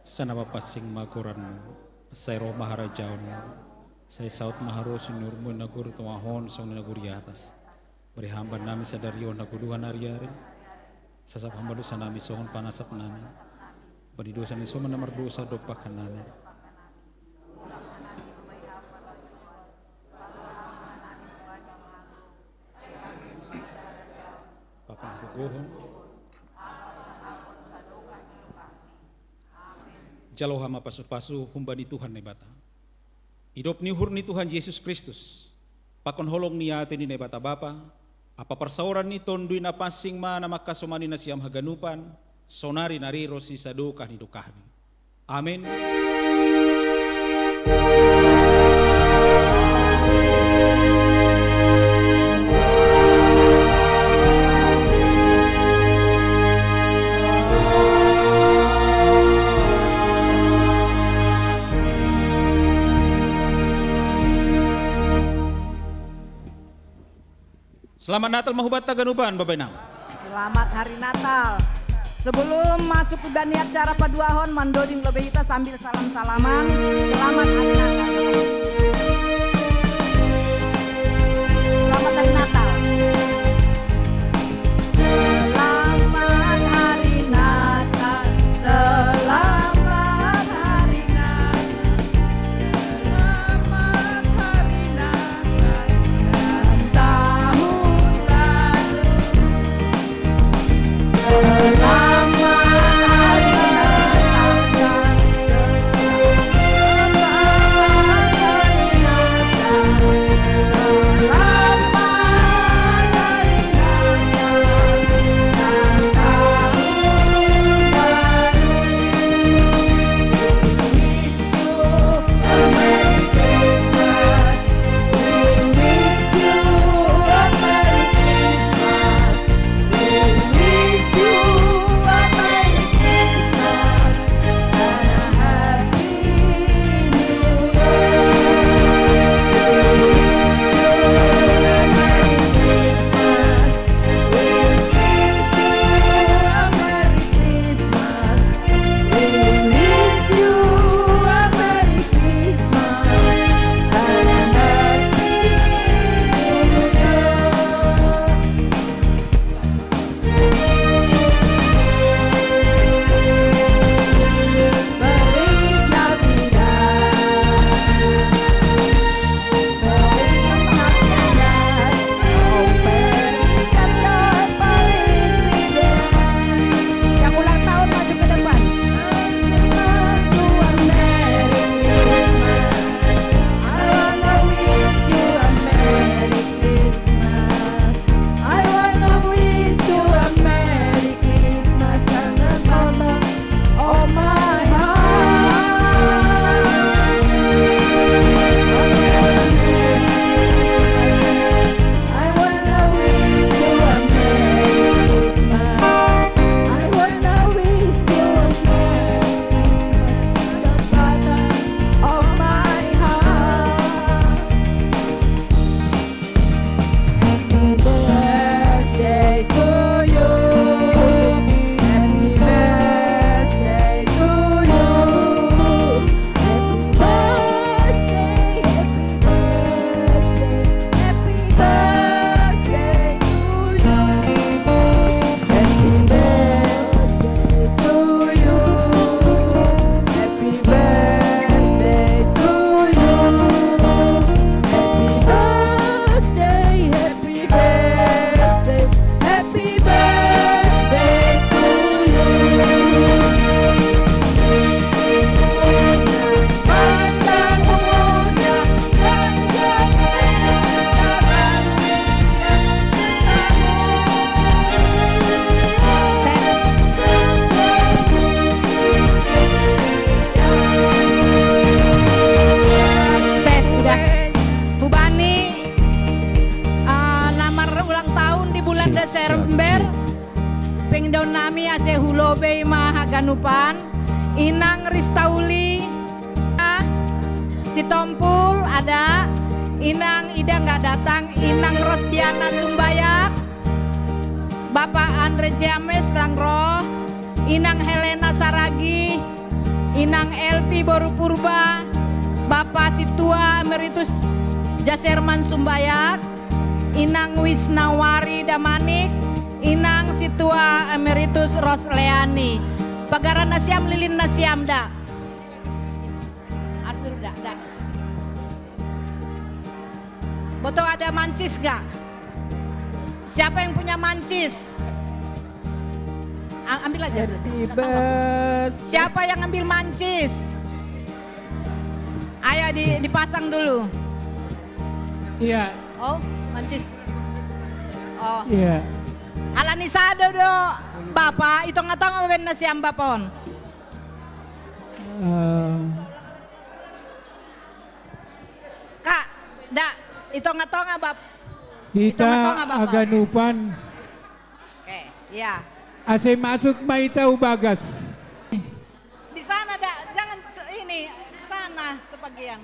Sai na mapansing ma goranMu, sai roh ma harajaonMu, sai saut ma harosuh ni uhurMu i nagori tongah on songon i nagori atas. Bere Ham bannami sadari on hagoluhan ari-ari. Sasap Ham ma dosanami songon panasapnami bani dosa ni soman na mardosa dompak hanami. Pakon hagogohon. Jalo Ham ma pasu-pasu humbani Tuhan Naibata. Idop ni uhur ni Tuhan Jesus Kristus, pakon holong ni atei ni Naibata Bapa, ampa parsaoran ni Tonduy Napansing ma na mangkasomani nasiam haganupan, sonari nari ronsi sadokah ni dokahni. Amen. Selamat Natal ma hubanta haganupan, Bapak Inang. Selamat Hari Natal. Sebelum masuk ibani acara paduahon, mandoding lobei hita sambil salam-salaman. Selamat Hari Natal. Selamat Hari Natal. Selamat Hari Natal. Selamat Hari Natal. Selamat Hari Natal dan Tahun Baru. Selamat Hari Natal dan Selamat Hari Ada serember, pengdau nami ase hulo bei ma haganupan, Inang Ristauli, ah, Sitompul ada, Inang Ida nggak datang, Inang Rosdiana Sumbayak, Bapak Andre James Langro, Inang Helena Saragi, Inang Elvi Boru Purba, Bapak Situa Emeritus Jaserman Sumbayak, Inang Wisnawari Damanik, Inang Situa Emeritus Rosleani. Pagaran nasiam, lilin nasiam da. Asdur da, da. Boto ada mancis gak? Siapa yang punya mancis? A-, ambil aja. Happy birthday. Siapa yang ambil mancis? Ayo di-, dipasang dulu. Iya. Oh, mancis. Oh. Iya. Alani sado do, Bapak, itong atong ben nasiam Bapak on. Eh, Kak, da, itong atong Bap. Kita itong atong Bapak. Aganupan. Oke, iya. Ase masuk ma ita u bagas. Di sana, da, jangan se-, ini, sana sebagian.